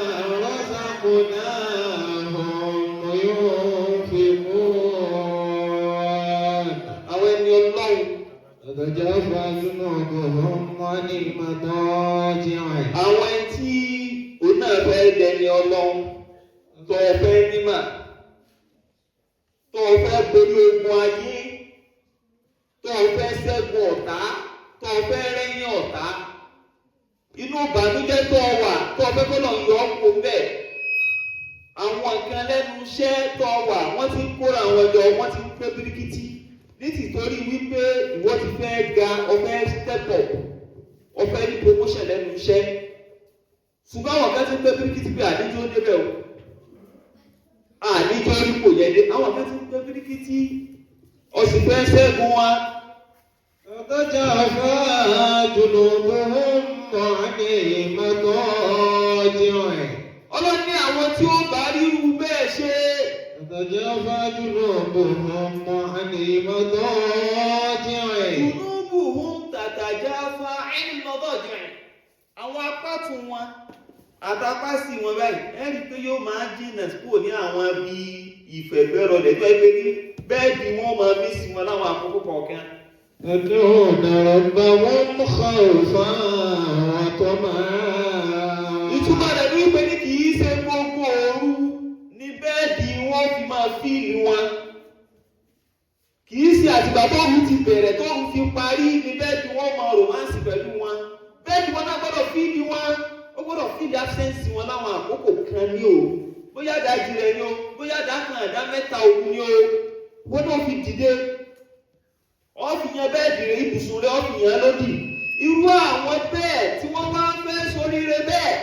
رزقناهم ينفقون. Àwọn ẹni Ọlọ́run. تتجافى جنوبهم عن المضاجع. Àwọn ẹni tí òun náà fẹ́ dẹni Ọlọ́run, tó o fẹ́ nímà, tó o fẹ́ borí ogun ayé, tó o fẹ́ ṣẹ́gun ọ̀tá, tó o fẹ́ rẹ́yìn ọ̀tá. Inú ìbànújẹ́ tó o wà, tó o fẹ́ kọ́ lọ́n yọ ọ́ kó bẹ́ẹ̀. Àwọn nǹkan lẹ́nu iṣẹ́ tó o wà, wọ́n ti ń kóra àwọn jọ, wọ́n ti ń pé bíríkítí. Ní tìtorí wípé ìwọ ti fẹ́ ga, o fẹ́ step up, o fẹ́ ní promotion lẹ́nu iṣẹ́. Ṣùgbọ́n àwọn kan ti ń pé bíríkítí pé àdéjọ́ débẹ̀ o. Àníjọ́ orí kò yẹ dé. Àwọn kan ti ń pẹ́ bíríkítí. Ọ̀sìn fẹ́ ṣẹ́gun wa. تتجافى جنوبهم عن المضاجع. Ọlọ́run ní àwọn tí ó bá ríru bẹ́ẹ̀ ṣe. تتجافى جنوبهم عن المضاجع. Junubuhum tatajafa 'anil madaji'. Àwọn apá tún wọn àtàpá sí wọn báyìí. Ẹ rí i pé yóò máa jìnnà kúrò ní àwọn ibi ìfẹ̀gbẹ́rọlẹ̀ tó ẹgbẹ́ ní bẹ́ẹ̀dì wọn máa mí sí wọn láwọn àkókò kọ̀ọ̀kan. يدعون ربهم خوفا وطمعا. Ìtumọ̀ rẹ̀ ní wípé ní kì í ṣe gbogbo òru ní bẹ́ẹ̀dì wọn fi máa fíìlì wọn. Kì í ṣe àtìgbà tóòrù ti bẹ̀rẹ̀ tóòrù fi parí ní bẹ́ẹ̀dì wọn máa rọ̀mánsì pẹ̀lú wọn. Bẹ́ẹ̀dì wọn náà gbọ́dọ̀ fíìlì wọn. Ó gbọ́dọ̀ fíìlì absence wọn láwọn àkókò kan ní òru. Bóyá ìdajì rẹ̀ ni o, bóyá ìdá kan ìdá mẹ́ta òru ni o. Wọ́n náà fi dìde. Ó fi yan bẹ́ẹ̀dì rẹ̀ ibùsùn rẹ̀ ó fi yan lódì. Irú àwọn bẹ́ẹ̀ tí wọ́n máa ń fẹ́ soríire bẹ́ẹ̀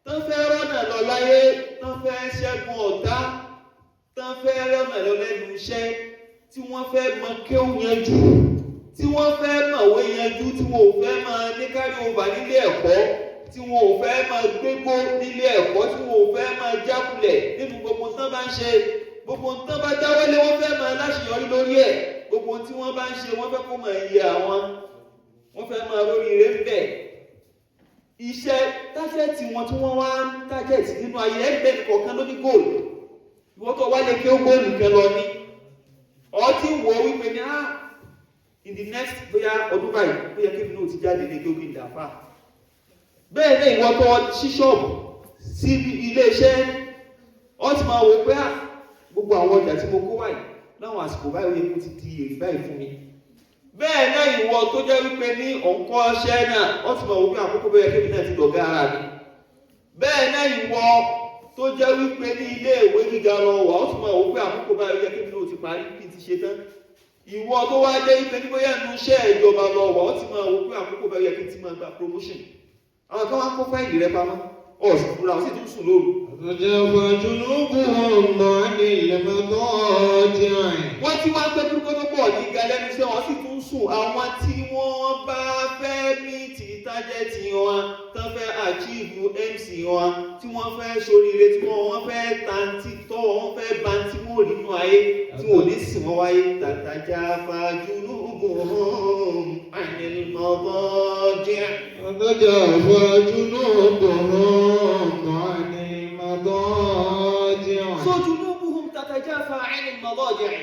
tán fẹ́ rọ́nà lọ láyé tán fẹ́ ṣẹ́gun ọ̀tá tán fẹ́ rọ́nà lọ lẹ́nu iṣẹ́ tí wọ́n fẹ́ mọ kéwù yanjú tí wọ́n fẹ́ mọ̀wé yanjú tí wọn ò fẹ́ máa ní kárí over nílé ẹ̀kọ́ tí wọn ò fẹ́ máa gbégbó nílé ẹ̀kọ́ tí wọn ò fẹ́ máa jákulẹ̀ nínú gbogbo tán bá ń ṣe gbogbo tán bá dáwọ́lé wọ́n fẹ́ máa láṣeyọrí lórí ẹ̀ gbogbo tí wọ́n bá ń ṣe wọ́n fẹ́ kó máa yẹ àwọn wọ́n fẹ́ máa róríire ń bẹ̀. Iṣẹ́ tájẹ́tì wọn tí wọ́n wá ń tájẹ́tì nínú ayé ẹgbẹ́ kọ̀ọ̀kan ló ní góòlù. Ìwọ́n tó wá lè kí ó góòlù kan lọ ní. Ọ ti wọ wípé ní in the next bóyá ọdún báyìí bóyá kébì náà ti jáde lè kí ó kí n dàfà. Bẹ́ẹ̀ náà ìwọ́n tó ṣí ṣọ́ọ̀bù sí ilé iṣẹ́ ọ ti máa wò pé gbogbo àwọn ọjà tí mo kó wáyìí láwọn àsìkò báyìí ó yẹ kó ti di èrè báyìí fún mi. Bẹ́ẹ̀ náà ìwọ tó jẹ́ wípé ní ọ̀nkọ́ ṣẹ́ náà ó ti mọ̀ wípé àkókò bẹ́ẹ̀ kébì náà ti dọ̀gá ara mi. Bẹ́ẹ̀ náà ìwọ tó jẹ́ wípé ní ilé ìwé gíga lọ wà ó ti mọ̀ wípé àkókò báyìí ó yẹ kébì náà ti parí kí n ti ṣe tán. Ìwọ tó wá jẹ́ wípé ní bóyá inú iṣẹ́ ìjọba lọ wà ó ti mọ̀ wípé àkókò báyìí ó yẹ kí n ti máa gba promotion. Àwọn kan wá kó fáìlì rẹ pamọ́ ọ̀sùn fúnra ó sì tún sùn lóru. تتجافى جنوبهم عن المضاجع. Wọ́n ti wá pẹ́ dúró tó pọ̀ ní ga lẹ́nu iṣẹ́ wọn sì tún sùn. Àwọn tí wọ́n bá fẹ́ mìtì tájẹ́tì wọn tán fẹ́ àchíìfù MC wọn tí wọ́n fẹ́ ṣoríire tí wọ́n fẹ́ tàǹtí tọ́ wọ́n fẹ́ bantí wọ́n rí nínú ayé tí wọ́n ò ní sìn wọ́n wáyé. Tatajafa junubuhum anil madaji'. تتجافى جنوبهم عن المضاجع. So junubuhum tatajafa anil madaji'.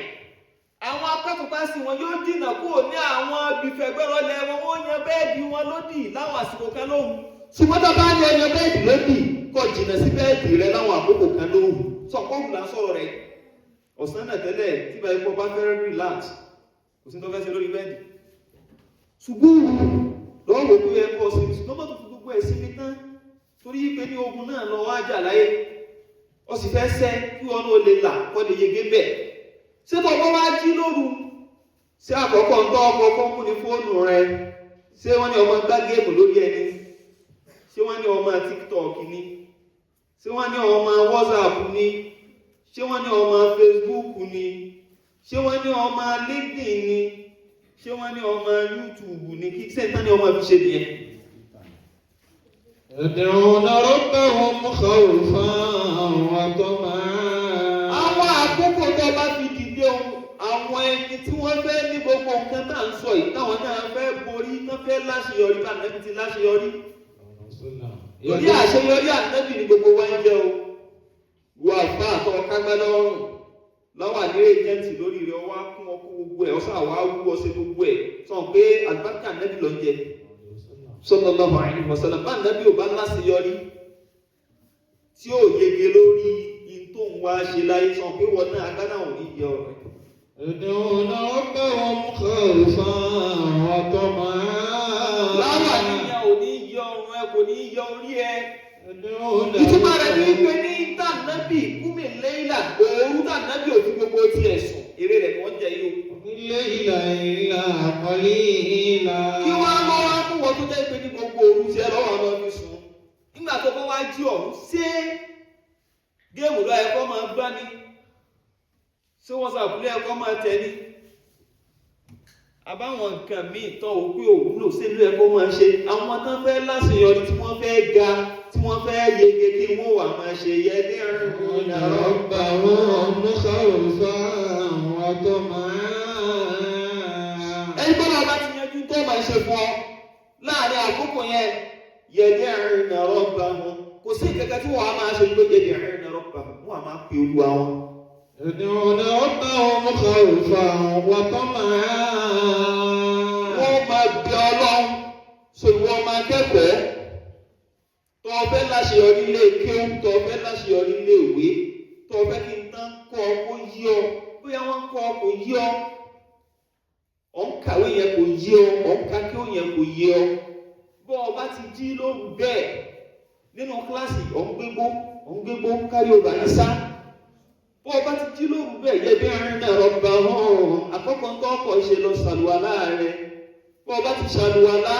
Àwọn akẹ́kọ̀ọ́ sí wọn yóò dìnà kúrò ní àwọn ibìfẹ̀gbẹ́rọlẹ̀ wọn wọ́n yan bẹ́ẹ̀dì wọn lódì láwọn àsìkò kan lóhùn. Ṣùgbọ́n tá a bá ní ẹyan bẹ́ẹ̀dì lódì kò jìnnà sí bẹ́ẹ̀dì rẹ láwọn àkókò kan lóhùn. Sọ̀kọ́ọ̀bù là ń sọ̀rọ̀ rẹ̀. Ọ̀sán náà tẹ́lẹ̀ tí báyìí kọ́ bá fẹ́ relax kò sí tó fẹ́ ṣe lórí bẹ́ẹ̀dì. Ṣùgbọ́n lọ́wọ́ pé ẹ kọ́ sinmi ṣùgbọ́n mọ́tò fi gbogbo ẹ̀ sinmi tán torí pé ní ogun náà lọ wá jà láyé ó sì fẹ́ sẹ́ kí wọn náà lè là kọ́ lè yege bẹ́ẹ̀. Ṣé tó ọkọ wá jí lóru? Ṣé àkọ́kọ́ ń tọ́ ọkọ kọ́ mú ní fóònù rẹ? Ṣé wọ́n ní ọmọ gbá géèmù lórí ẹni? Ṣé wọ́n ní ọmọ TikTok ni? Ṣé wọ́n ní ọmọ WhatsApp ni? Ṣé wọ́n ní ọmọ Facebook ni? Ṣé wọ́n ní ọmọ LinkedIn ni? Ṣé wọ́n ní ọmọ YouTube ni? Kí sẹ́ńtán ní ọmọ fi ṣe nìyẹn? يدعون ربهم خوفا وطمعا. Àwọn àkókò tó bá fi dìde ohun àwọn ẹni tí wọ́n fẹ́ ní gbogbo nǹkan tá à ń sọ yìí táwọn náà fẹ́ borí tán fẹ́ láṣeyọrí bá ànábì ti láṣeyọrí. Torí àṣeyọrí ànábì ni gbogbo wa ń jẹ́ o. Wọ àfa àtọ kágbá lọ́rùn lọ́wọ́ àdíré jẹ́ǹtì lórí rẹ̀ ọwọ́ á kún ọkọ̀ gbogbo ẹ̀ ọ̀sán àwa wú ọṣẹ gbogbo ẹ̀ sọ pé àlùbáríkà ànábì ló ń jẹ. Sallallahu alaihi wasallam bá ànábì ò bá láṣeyọrí tí ò yege lórí in tó ń wá ṣe láyé sọ pé wọn náà agbádá ò ní yẹ ọ̀rọ̀ ẹ̀. يدعون ربهم خوفا وطمعا. Láwà níyàn ò ní yẹ ọrùn ẹ kò ní yẹ orí ẹ. يدعون Ìtumọ̀ rẹ̀ ní wípé ní tànàbì kúmi lẹ́yìnlá òru tànàbì ò fi gbogbo tiẹ̀ sùn eré rẹ̀ ni wọ́n jẹ yìí o. الليل إلا قليلا. Kí wọ́n á lọ wá mú wọn tó jẹ́ pé ní gbogbo òru tiẹ̀ lọ́wọ́ lọ fi sùn. Nígbà tó bá wá jí ọ̀hún ṣé Géèmù ló yẹ kó máa gbá ni? Ṣé WhatsApp ló yẹ kó máa tẹ ni? Àbáwọn nǹkan míì tán ò pé òwúlò sí ló yẹ kó máa ṣe. Àwọn tán fẹ́ láṣeyọrí, tí wọ́n fẹ́ ga, tí wọ́n fẹ́ yege, kí wọ́n wà máa ṣe yẹ ní ẹ̀rùn ربهم خوفا وطمعا. Ẹni tó náà bá ti yanjú tó máa ṣe fún ọ láàrin àkókò yẹn, yẹ ní ẹ̀rùn rọ́bà wọn, kò sí ìkẹ́kẹ́ tí wọ́n á máa ṣe pé yẹ ní ẹ̀rùn rọ́bà wọn, wọ́n á máa pe Olúwa wọn. يدعون ربهم خوفا وطمعا. Wọ́n máa bẹ Ọlọ́run. So ìwọ máa kẹ́kọ̀ọ́ tó o fẹ́ láṣeyọrí ilé kéwú, tó o fẹ́ láṣeyọrí ilé ìwé, tó o fẹ́ kí n tán kọ́ ọ kó yí ọ, bóyá wọ́n kọ́ ọ kò yí ọ, ọ̀ ń kàwé yẹn kò yí ọ, ọ̀ ń ka kéwú yẹn kò yí ọ, bọ́ ọ bá ti jí lóru bẹ́ẹ̀ nínú kíláàsì, ọ̀ ń gbégbó, ọ̀ ń gbégbó kárí ọba ní sá. Bọ́ ọ bá ti jí lóru bẹ́ẹ̀, yẹ bí ẹrin náà rọba hàn, àkọ́kọ́ ń tọ́kọ̀ ṣe, lọ sàlùwàlá rẹ. Bọ́ ọ bá ti ṣàlùwàlá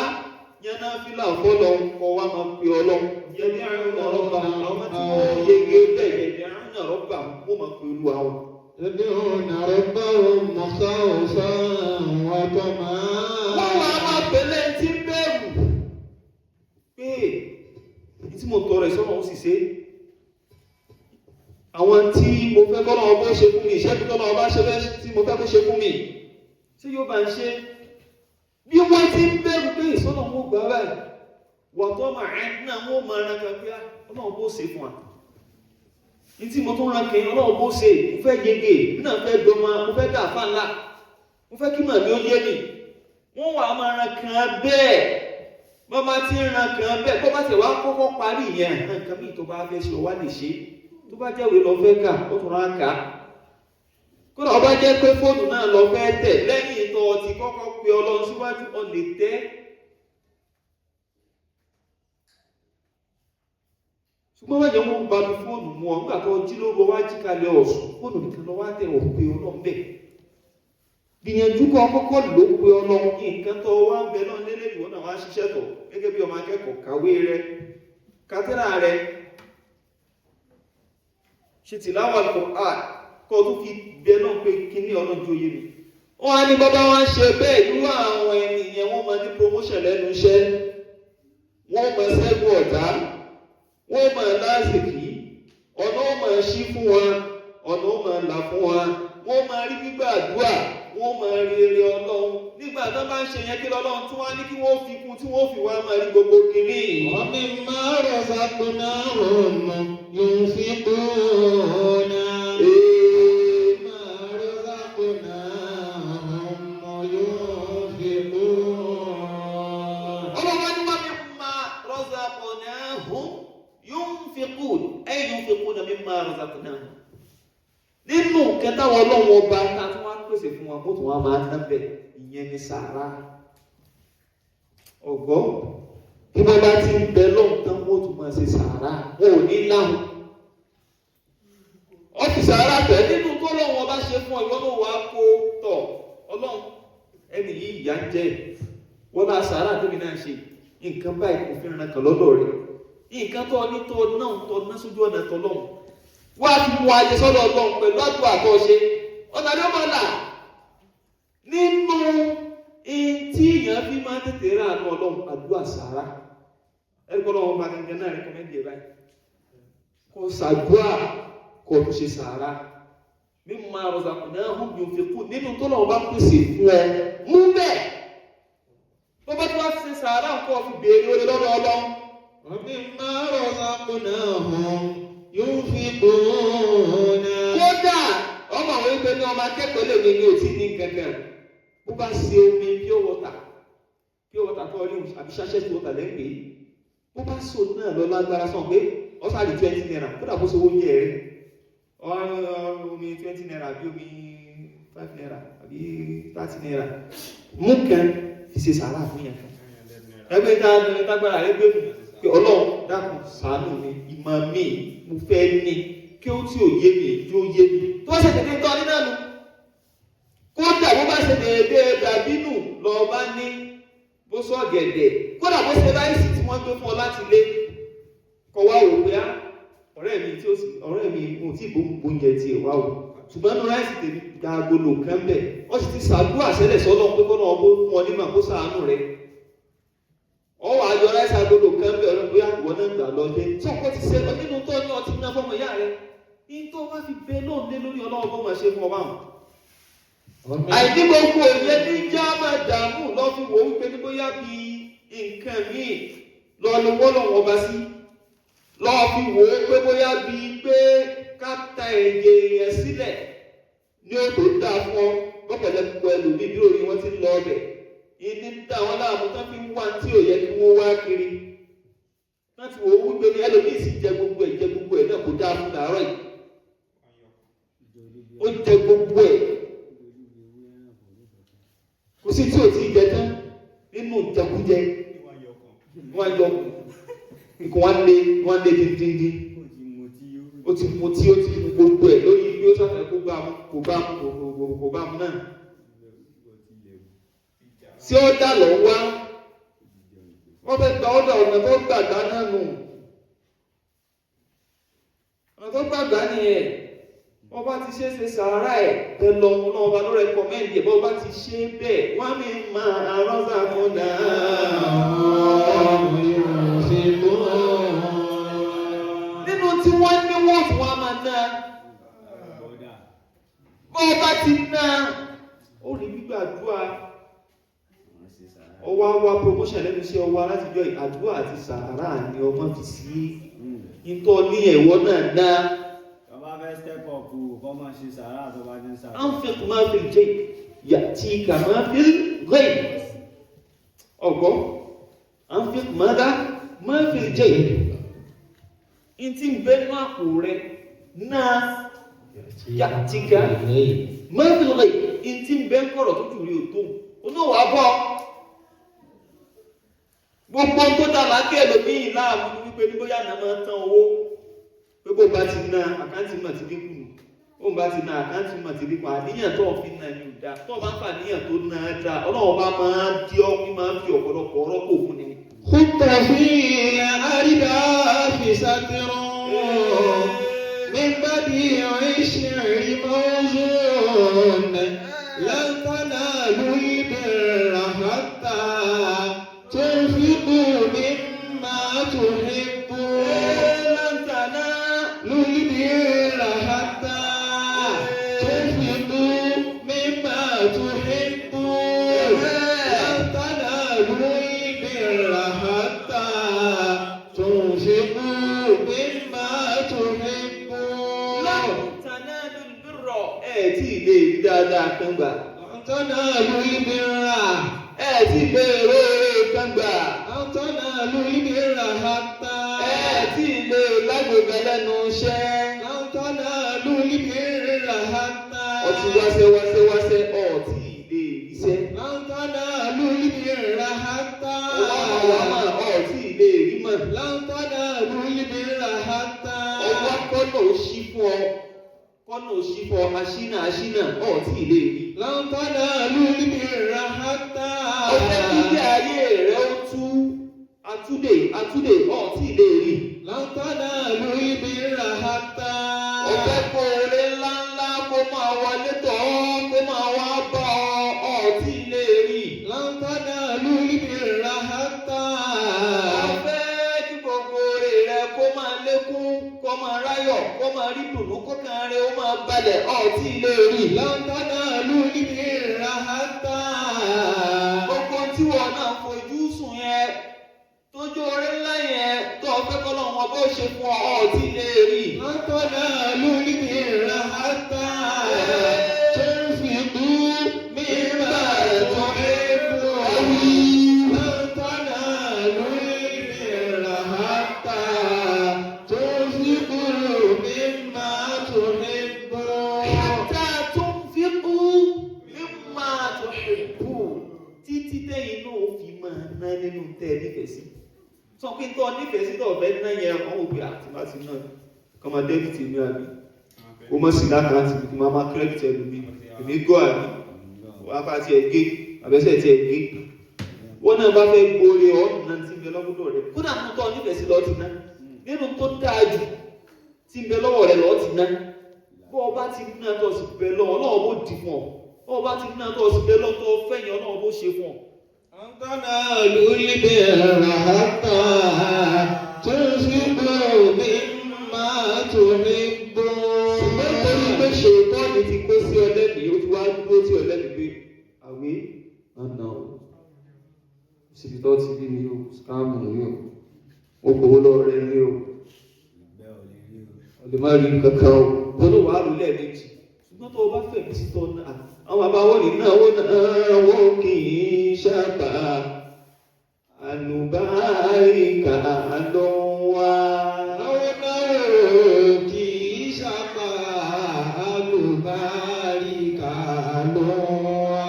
yẹn náà, fílà fọlọ́ kọ́ wa máa pe Ọlọ́run. Yẹ bí ẹrin náà rọba, àwọn tí wọ́n yege bẹ́ẹ̀, yẹ bí ẹrin náà rọba, wọ́n máa pe Olúwa wọn. يدعون ربهم خوفا وطمعا. Wọ́n wá máa pèlè tí ń bẹ̀rù pé ní tí mo tọrọ ìsọ́nà ó sì ṣe àwọn tí mo fẹ́ kọ́nà ọbọ̀ ṣe fún mi, ìṣẹ́jú tọ́nà ọba ṣe fẹ́ tí mo fẹ́ kó ṣe fún mi, ṣé yóò bá ń ṣe? Bí wọ́n ti ń bẹ̀rù pé ìsọ́nà wọn ò gbà báyìí, wà tó máa ẹ̀ náà, wọ́n máa ran kan pé Ọlọ́run bó ṣe fún wa ní tí mo tún ran kẹ́, Ọlọ́run bó ṣe, mo fẹ́ yege náà, fẹ́ dọ́mọ, mo fẹ́ dà fà ńlá, mo fẹ́ kí màmí ó yé mi. Wọ́n wà máa ran kan bẹ́ẹ̀. Bọ́ bá ti ń ran kan bẹ́ẹ̀, bọ́ bá ti wá kọ́kọ́ parí ìyẹn, nǹkan míì tó bá fẹ́ ṣe, wá lè ṣe. Tó bá jẹ́wèé lọ fẹ́ kà, ó tún rán kà á. Kódà ọba jẹ́ pé fóònù náà lọ fẹ́ tẹ̀, lẹ́yìn tó ti kọ́kọ́ pe Ọlọ́run síwájú, ọ lè tẹ́. Ṣùgbọ́n wọ́n jẹ́ wọ́n bá mi fóònù mú ọ nígbà tó jí lóru, wá jí kalẹ̀ ọ̀sùn, fóònù nìkan lọ wá tẹ̀, ọ̀ pé Ọlọ́run bẹ́ẹ̀. Gbìyànjú kọ́ kọ́kọ́ ló pe Ọlọ́run. Nǹkan tó wá ń bẹ náà lélẹ̀, ìwọ náà wá ṣiṣẹ́ tọ̀ gẹ́gẹ́ bí ọmọ akẹ́kọ̀ọ́, kàwé rẹ, kátírà rẹ, ṣe tìláwà Al-Qur'an, kọ́ tó fi bẹ náà pé kíní ọ̀nà ju oyè mi. Wọ́n á ní bàbá wọn ṣe bẹ́ẹ̀, irú àwọn ènìyàn wọ́n máa ní promotion lẹ́nu iṣẹ́, wọ́n máa ṣẹ́gun ọ̀tá, wọ́n máa lásìkí, ọ̀nà ó máa ṣí fún wa, ọ̀nà ó máa là fún wa, wọ́n máa rí gbígbà àdúrà, wọ́n máa rí eré Ọlọ́run. Nígbà tó bá ń ṣe yẹn, kí lọ́lọ́run tí wọ́n á ní kí wọ́n fi kún, tí wọ́n fi wá máa rí gbogbo kìíní. ومما رزقناهم ينفقون. مما رزقناهم ينفقون. Ọlọ́run ní wọ́n mimma razaqnahum yunfiqun, ay yunfiquna mimma razaqnahum. Nínú kẹta wọn, Ọlọ́run ọba tá a tún wá pèsè fún wa, kó tún wá máa ná bẹ̀, ìyẹn ní sàrà. Ọ̀gọ́ bí wọ́n bá ti ń bẹ lọ́hùn tán, wọ́n tún máa ṣe sàrà, wọn ò ní láhùn. Ọ́fíìsì ara tẹ̀ nínú tó lọ́wọ́ ọba ṣe fún ọ, ìwọ ló wàá kó tọ̀ Ọlọ́run, ẹnì yìí ìyà ń jẹ wọ́n bá sàárà tóbi náà ṣe nǹkan báyìí, kò fi ràn kàn lọ́dọ̀ rẹ̀, nǹkan tó ní tó náà tó ná sójú ọ̀nà tó lọ́hùn wá fi mú ajẹ sọ́dọ̀ Ọlọ́run pẹ̀lú àdúrà tó ṣe, ọ̀nà ni ó máa là nínú tí èèyàn fi máa tètè rà àánú Ọlọ́run, àdúrà sàárà. Ẹ̀rí kọ́ lọ́wọ́ bá gangan náà rẹ́kọ́mẹ́ndì ẹ̀ báyìí, kó sàdúrà, kó tó ṣe sàárà. Mimma razaqnahum yunfiqun, nínú tó lọ́wọ́ bá pèsè fún ẹ, mú bẹ́ẹ̀. Bó bá tí wọ́n ṣe sàárà, nǹkan fi béèrè oore lọ́dọ̀ Ọlọ́run. ومما رزقناهم ينفقون. Kódà ọmọ àwọn ẹgbẹ́ ní ọmọ akẹ́kọ̀ọ́ lè ní ní òtí ní kankan, bó bá ṣe omi pure water, pure water tó rí àbí sachet water lẹ́gbẹ̀ẹ́, bó bá so náà lọ lágbára sàn pé ọ̀sán àdì ₦20, kódà bó ṣe owó oúnjẹ rẹ, omi ₦20 àbí omi ₦5 àbí ₦30, mú kan fi ṣe sàárà fún yẹn kan. Ẹgbẹ́ tá tágbára rẹ gbé mi pé Ọlọ́run dákun ṣàánú mi, ìmọ̀ mi mo fẹ́ ní kí ó tí ò yé mi yóò yé mi, tó bá ṣe tètè tọ́ ní náà nu. Kódà bó bá ṣe déédéé dàbínù lọ bá ní, bó sọ gẹ̀dẹ̀, kódà bó ṣe ráìsì tí wọ́n gbé fún ọ láti lé, kọ wá wò pé á Ọ̀rẹ́ mi tí ó sì ọ̀rẹ́ mi mo tí gbóúnjẹ tiẹ̀ wá o, ṣùgbọ́n ní ráìsì tèmi gba agolo kan bẹ̀. Wọ́n sì ti ṣàdúrà sẹ́lẹ̀ sọ́lọ́ pé kọ́nà ọgbó fún ọ nímọ̀ kó ṣàánú rẹ̀. Ọwọ́ àjọ ráìsì agolo kan bẹ̀, ọ̀rẹ́ bóyá ìwọ náà gbà lọ jẹ́ tí ọkọ ti ṣe nínú tó ní ọtí ná fọmọ ìyá rẹ̀ ní tó wá fi bẹ lóun lé lórí ọlọ́wọ́ bó máa ṣe fún ọ báwọn. Àìní gbogbo òye ní já máa dààmú lọ́ fi wò ó wípé ní bóyá bí nǹkan míì lọ ni wọ́n lọ́wọ́ bá sí, lọ́ọ́ fi wò ó pé bóyá bíi pé ká ta ẹ̀jẹ̀ èèyàn sílẹ̀ ní ó tó dáa fún ọ. Lọ́pọ̀lọpọ̀ ẹlòmíì bí òní wọ́n ti ń lọ ọbẹ̀ ìní ń dá wọn láàmú tán fi ń wá tí ò yẹ kí wọ́n wá kiri láti wò ó wípé ní ẹlòmíì sì jẹ gbogbo ẹ̀, jẹ gbogbo ẹ̀ náà kò dáa fún làárọ̀ yìí, ó jẹ gbogbo ẹ̀, kò sí tí ò tí ì jẹ tán nínú jẹkújẹ. Wọn yọ ikùn wọn lé, wọn lé díndíndín. Ó ti mu tí ó ti mu gbogbo ẹ̀ lórí bí ó sáfẹ́ kó bá mu, kò bá mu, kò bá mu náà tí ó dà lọ wá. Wọ́n fẹ́ gba ọ́dà ọ̀nà tó gbàgbá náà nù, ọ̀nà tó gbàgbá nìyẹn. Wọ́n bá ti ṣe é ṣe sàárà ẹ̀ tẹ lọ wọn náà, ọba ló rẹkọmẹ́ndì ẹ̀. Bọ́ bá ti ṣe é bẹ́ẹ̀, wọ́n á mi máa rọ́ṣà fún náà nínú tí wọ́n ní wọ́n fún wa máa ná. Bọ́ bá ti ná, ó rí gbígbàdúrà. Ọwọ́ wá promotion lẹ́nu iṣẹ́ ọwọ́ alátijọ́, àdúrà àti sàárà ni ọmọ fi sí ìtọ́ ní ẹ̀wọ́ náà ná. Bàbá fẹ́ step up o, kọ́ máa ṣe sàárà tó bá ti ń sàárà. Anfiq ma fil jayb ya'tika ma fil ghayb. Ọ̀gbọ́ anfiq madha ma fil jayb, in tí ń bẹ́nu àpò rẹ náà, ya'tika ma fil ghayb, in tí ń bẹ́ ń kọ̀rọ̀ tó jù rí òtó oníwà bọ́. Gbogbo tó dà lákẹ́ ẹlòmíì láàmú ni wípé ní bóyá náà máa tán owó, pé bó bá ti ná àkáǹtì mà ti dínkù nù, bó bá ti ná àkáǹtì mà ti dínkù. Àníyàn tó fi ná ni ò dáa. Tó bá ń fa àníyàn tó ná dáa, ọlọ́run bá máa di ọ́ ní máa ń fi ọ̀pọ̀lọpọ̀ rọ́pò fún ni. خط في أرداف ستر من بديع الشعر موزون، لن تنالوا البر حتى تنفقوا مما تحبون. لن تنالوا البر حتى تنفقوا مما تحبون، لن تنالوا البر حتى تنفقوا مما تحبون. لن تنالوا البر, ẹ̀ tí ì lè rí dáadáa kan gbà. لن تنالوا البر, Ẹ̀ tí ì lè róore kan gbà. لن تنالوا البر حتى, Ẹ̀ tí ì lè lágbègbè lẹ́nu iṣẹ́. لن تنالوا البر حتى, Ọtí wáṣẹ́ wáṣẹ́ wáṣẹ́, ọtí lè ríṣẹ́. لن تنالوا البر حتى, Ọwọ́ àmọ́ ọtí lè rí mọ̀. لن تنالوا البر حتى, Ọwọ́ kọ́nà ó ṣí fún ọ, kọ́nà ó ṣí fún ọ, aṣínà aṣínà, ọtí lè rí. لن تنالوا البر حتى, Ọjọ́ kíkẹ́ ayé rẹ̀ ó tú atúndè atúndè, ọtí lè rí. لن تنالوا البر حتى, Ọjọ́ kó oore ńláńlá kó máa wọlé tọ̀ ọ́, kó máa wá bá ọ, ọtí lè rí. لن تنالوا البر حتى, Ọ̀fẹ́ kí gbogbo oore rẹ kó máa lékún, kó máa ráyọ̀, kó máa rí dùnú, kó kàn rẹ ó máa balẹ̀, ọtí lè rí. لن تنالوا البر حتى, Gbogbo tí wọn náà fojú sùn yẹn, tójú oore ńlá yẹn tó o fẹ́ kọ́ lọ́wọ́ bó ṣe fún ọ, ọtí lè rí. لن تنالوا البر حتى تنفقوا مما تحبون، لن تنالوا البر حتى تنفقوا مما تحبون. حتى تنفقوا مما تحبون, títí tẹ́yìn náà ó fi máa ná nínú tẹ́ ẹ nífẹ̀ẹ́ sí. Sọ pé tó nífẹ̀ẹ́ sí tó fẹ́ ná yẹn, ọ̀hún òbí àti má ti ná kọ́ máa debit mi àbí ó mọ̀ sí lákàntì mi kí máa máa credit ẹnu mi, èmi gọ́ àbí wàá bá tiẹ̀ gé àbẹ́sẹ̀ tiẹ̀ gé. Wọ́n náà bá fẹ́ gbóore ọ̀nà tí ń bẹ lọ́gbọ́dọ̀ rẹ̀, kódà nínú tó nífẹ̀ẹ́ sí lọ́ọ́ ti ná nínú tó dáa jù. Tí ń bẹ lọ́wọ́ rẹ lọ́ọ́ ti ná. Bó o bá ti ná tó o sì bẹ lọ́wọ́, Ọlọ́run bó di fún ọ. Bó o bá ti ná tó o sì bẹ lọ́wọ́ tó o fẹ̀yìn, Ọlọ́run bó ṣe fún ọ. تنالوا البر حتى تنفقوا مما تحبون. Ṣùgbọ́n torí pé ṣètọ́ni ti kó sí ọ lẹ́mìí, ó ti wá dúró sí ọ lẹ́mìí pé àwé ọ̀nà o. Síbi tó ti rí mi o, scam ni o, ó gbowó lọ́wọ́ rẹ ni o, Ìgbẹ́ ò lè rí o. o lè má rí kankan o. Bọ́lá wàá rò lẹ́ẹ̀mejì. Ṣùgbọ́n tó o bá fẹ̀mí sí tọ́ náà, àwọn bàbá wọn ní náwó náwó kì í ṣàbà àlùbáríkà ló ń wá. Náwó náwó kì í ṣàpá, àlùbáríkà ló ń wá.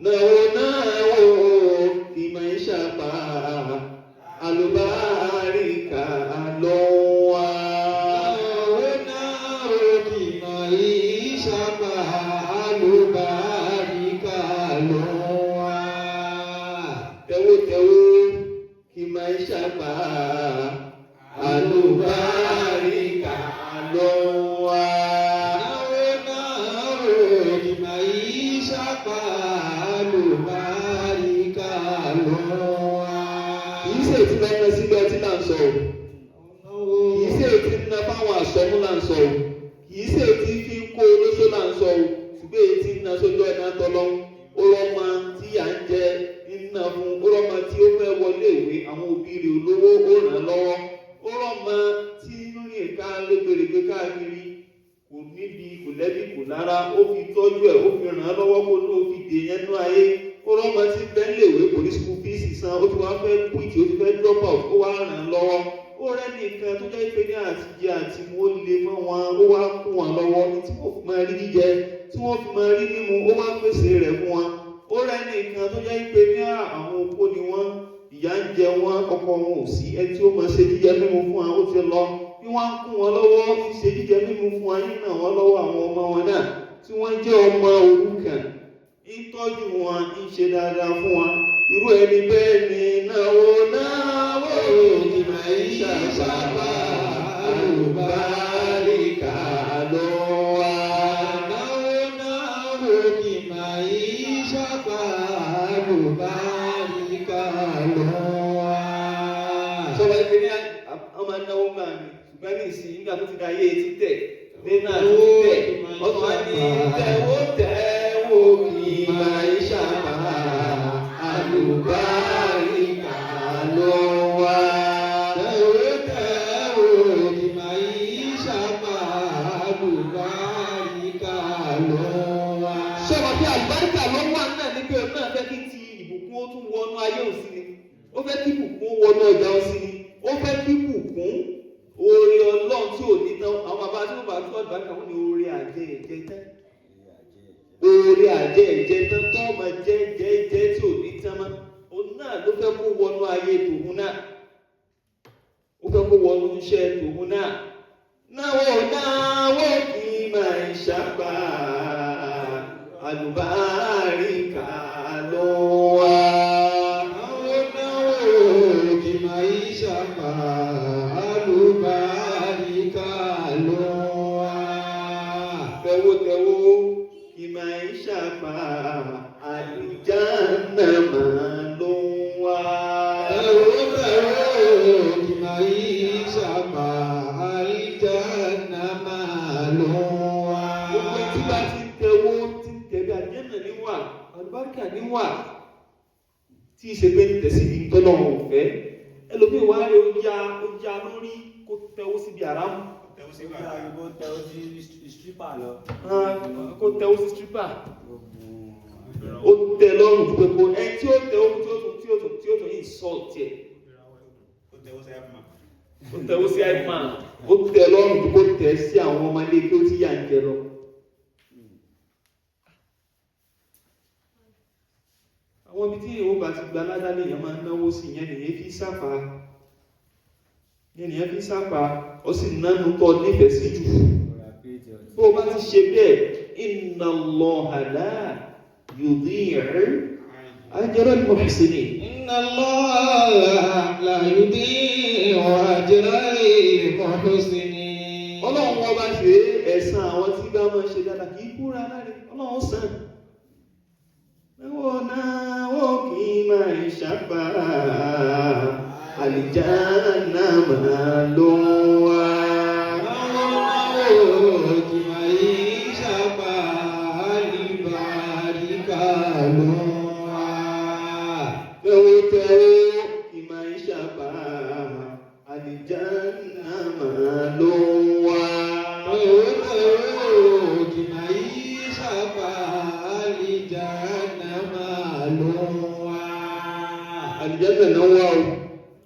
Náwó náwó kì máa ń ṣàpá àlùbáríkà ló ń wá. Náwó náwó kì í ṣàpá, àlùbáríkà ló ń wá. Tẹ̀wótẹ̀wó kì máa ń ṣàpá àlùbáríkà ló ń wá. Náwó náwó kì í ṣàpá, àlùbáríkà ló ń wá. Kì í ṣe tí lọ́nà síbi ọtí là ń sọ o. Kì í ṣe tí ń na fáwọn àsọmú là ń sọ o. Kì í ṣe tí fi ń kó olóṣó là ń sọ o. Ṣùgbọ́n èyí tí ń na sójú ọ̀nà tọ́lọ́. Ó rọ́mọ tí à ń jẹ ń ná fún. Ó rọ́mọ tí ó fẹ́ wọlé ìwé, àwọn òbí rẹ̀ olówó ó ràn án lọ́wọ́. Ó rọ́mọ tí ń rìn ká lẹ́gbẹ̀rẹ̀gbẹ̀ káàkiri, kò níbi, kò lẹ́bí, kò lára, ó fi tọ́jú ẹ̀, ó fi ràn án lọ́wọ́ kó ní ó fi dè yẹn nú ayé. Ó rọ́mọ tí bẹ́ẹ̀ léèwé, kò ní school fees san, ó ti wá fẹ́ quit, ó ti fẹ́ drop out, ó wá ràn án lọ́wọ́. Ó rẹ́ nìkan tó jẹ́ pé ní àtijẹ àti mu ó lè mọ́ wọn, ó wá kún wọn lọ́wọ́ ní tí wọ́n fi máa rí jíjẹ, tí wọ́n fi máa rí mímu, ó wá pèsè rẹ̀ fún wọn. Ó rẹ́ nìkan tó jẹ́ pé ní àwọn opó ni wọ́n, ìyà ń jẹ wọ́n, ọkọ wọn ò sí, ẹni tí ó máa ṣe jíjẹ mímu fún wọn ó ti lọ, bí wọ́n ń kún wọn lọ́wọ́ ń ṣe jíjẹ mímu fún wọn, yín ràn wọ́n lọ́wọ́. Àwọn ọmọ wọn náà tí wọ́n jẹ́ ọmọ òrukàn, ń tọ́jú wọn, ń ṣe dáadáa fún wọn. Irú ẹni bẹ́ẹ̀ ni náwó náwó kì máa ń ṣàṣàbà àlùbáríkà ló wà. Náwó náwó kì í ṣàpá, àlùbáríkà ló wá. Sọ̀rọ̀ ẹgbẹ́ ní ọmọ náwó máa mi, ṣùgbọ́n ní ìsìn nígbà tó ti da ayé títẹ̀ nínú àti títẹ̀, ọkàn á ní tẹ̀wó tẹ̀wó kì máa ń ṣàpá àlùbáríkà ló wà. Tẹ̀wó tẹ̀wó kì í ṣàpá, àlùbáríkà ló wá. Sọ̀rọ̀ bí àlùbáríkà ló wà náà ní pé òun náà fẹ́ kí ti ìbùkún ó tún wọnú ayé òun sí ni, ó fẹ́ kí ìbùkún ó wọnú ọjà òun sí ni, ó fẹ́ kí ìbùkún oore Ọlọ́run tí ò ní tán. Àwọn bàbá tí wọ́n bá tún àlùbáríkà, wọ́n ní oore àjẹ ẹ̀jẹ̀ tán, oore àjẹ ẹ̀jẹ̀ tán, tó ọmọ jẹ jẹ jẹ tí ò ní tán mọ́. Òun náà ló fẹ́ kó wọnú ayé tòun náà, ó fẹ́ kó wọnú iṣẹ́ tòun náà. Náwó náwó kì í máa ń ṣàpá àlùbáríkà ló wà. Náwó náwó kì í ṣàpá, àlùbáríkà ló wá. Tẹwótẹwó kì máa ń ṣàpá àlùjánnà máa ló ń wá. Tẹ̀wó tẹ̀wó kì í ṣàpá, àlùjánnà máa ló wá. Gbogbo tí bá ti ń tẹwó tí ń tẹ̀lé, àlùjánnà níwà, àlùbáríkà níwà, tí í ṣe pé ń tẹ̀sí ibi tọ́lọ́run ò fẹ́. Ẹlòmíì wá rí, ó já lórí kó tẹwó síbi àrámù. Ó yá kó tẹ́wọ́ sí stripper lọ. Kó tẹwó sí stripper, ó tẹ́ lọ́rùn ju pé kó ẹni tí ó tẹ owó tí ó tún insult ẹ̀. Ó tẹwó sí ipman, ó tẹ́ lọ́rùn ju kó tẹ̀ sí àwọn ọmọ ilé kí ó ti yà ń jẹ lọ. Àwọn ibi tí èèwọ̀ bá ti gba ládá lèèyàn máa ń náwó sí, ìyẹn nìyẹn fi sápa, ìyẹn nìyẹn fi sápa. Ó sì nánu tó nífẹ̀ẹ́ sí jù. Tó o bá ti ṣe bẹ́ẹ̀, inna Allaha la yudhi'u ajra al-muhsinin. Inna Allaha la yudi'u ajra al-muhsinin. المحسنين. Ọlọ́run ọba ṣe ẹ̀san àwọn tí bá máa ṣe dáadáa kì í kúra láre, Ọlọ́run san. Náwó náwó kì í máa ń ṣàpá, àlìjáná máa ló ń wá. Náwó kì máa ń ṣàpá, àlìbáríkà ló ń wá. Tẹ́wọ́ tẹ́wọ́ kì máa ń ṣàpá, àlìjáná máa ló ń wá. Tẹ́wọ́ kì máa ń ṣàpá, àlìjáná máa ló ń wá. Àlìjáná náà wá o,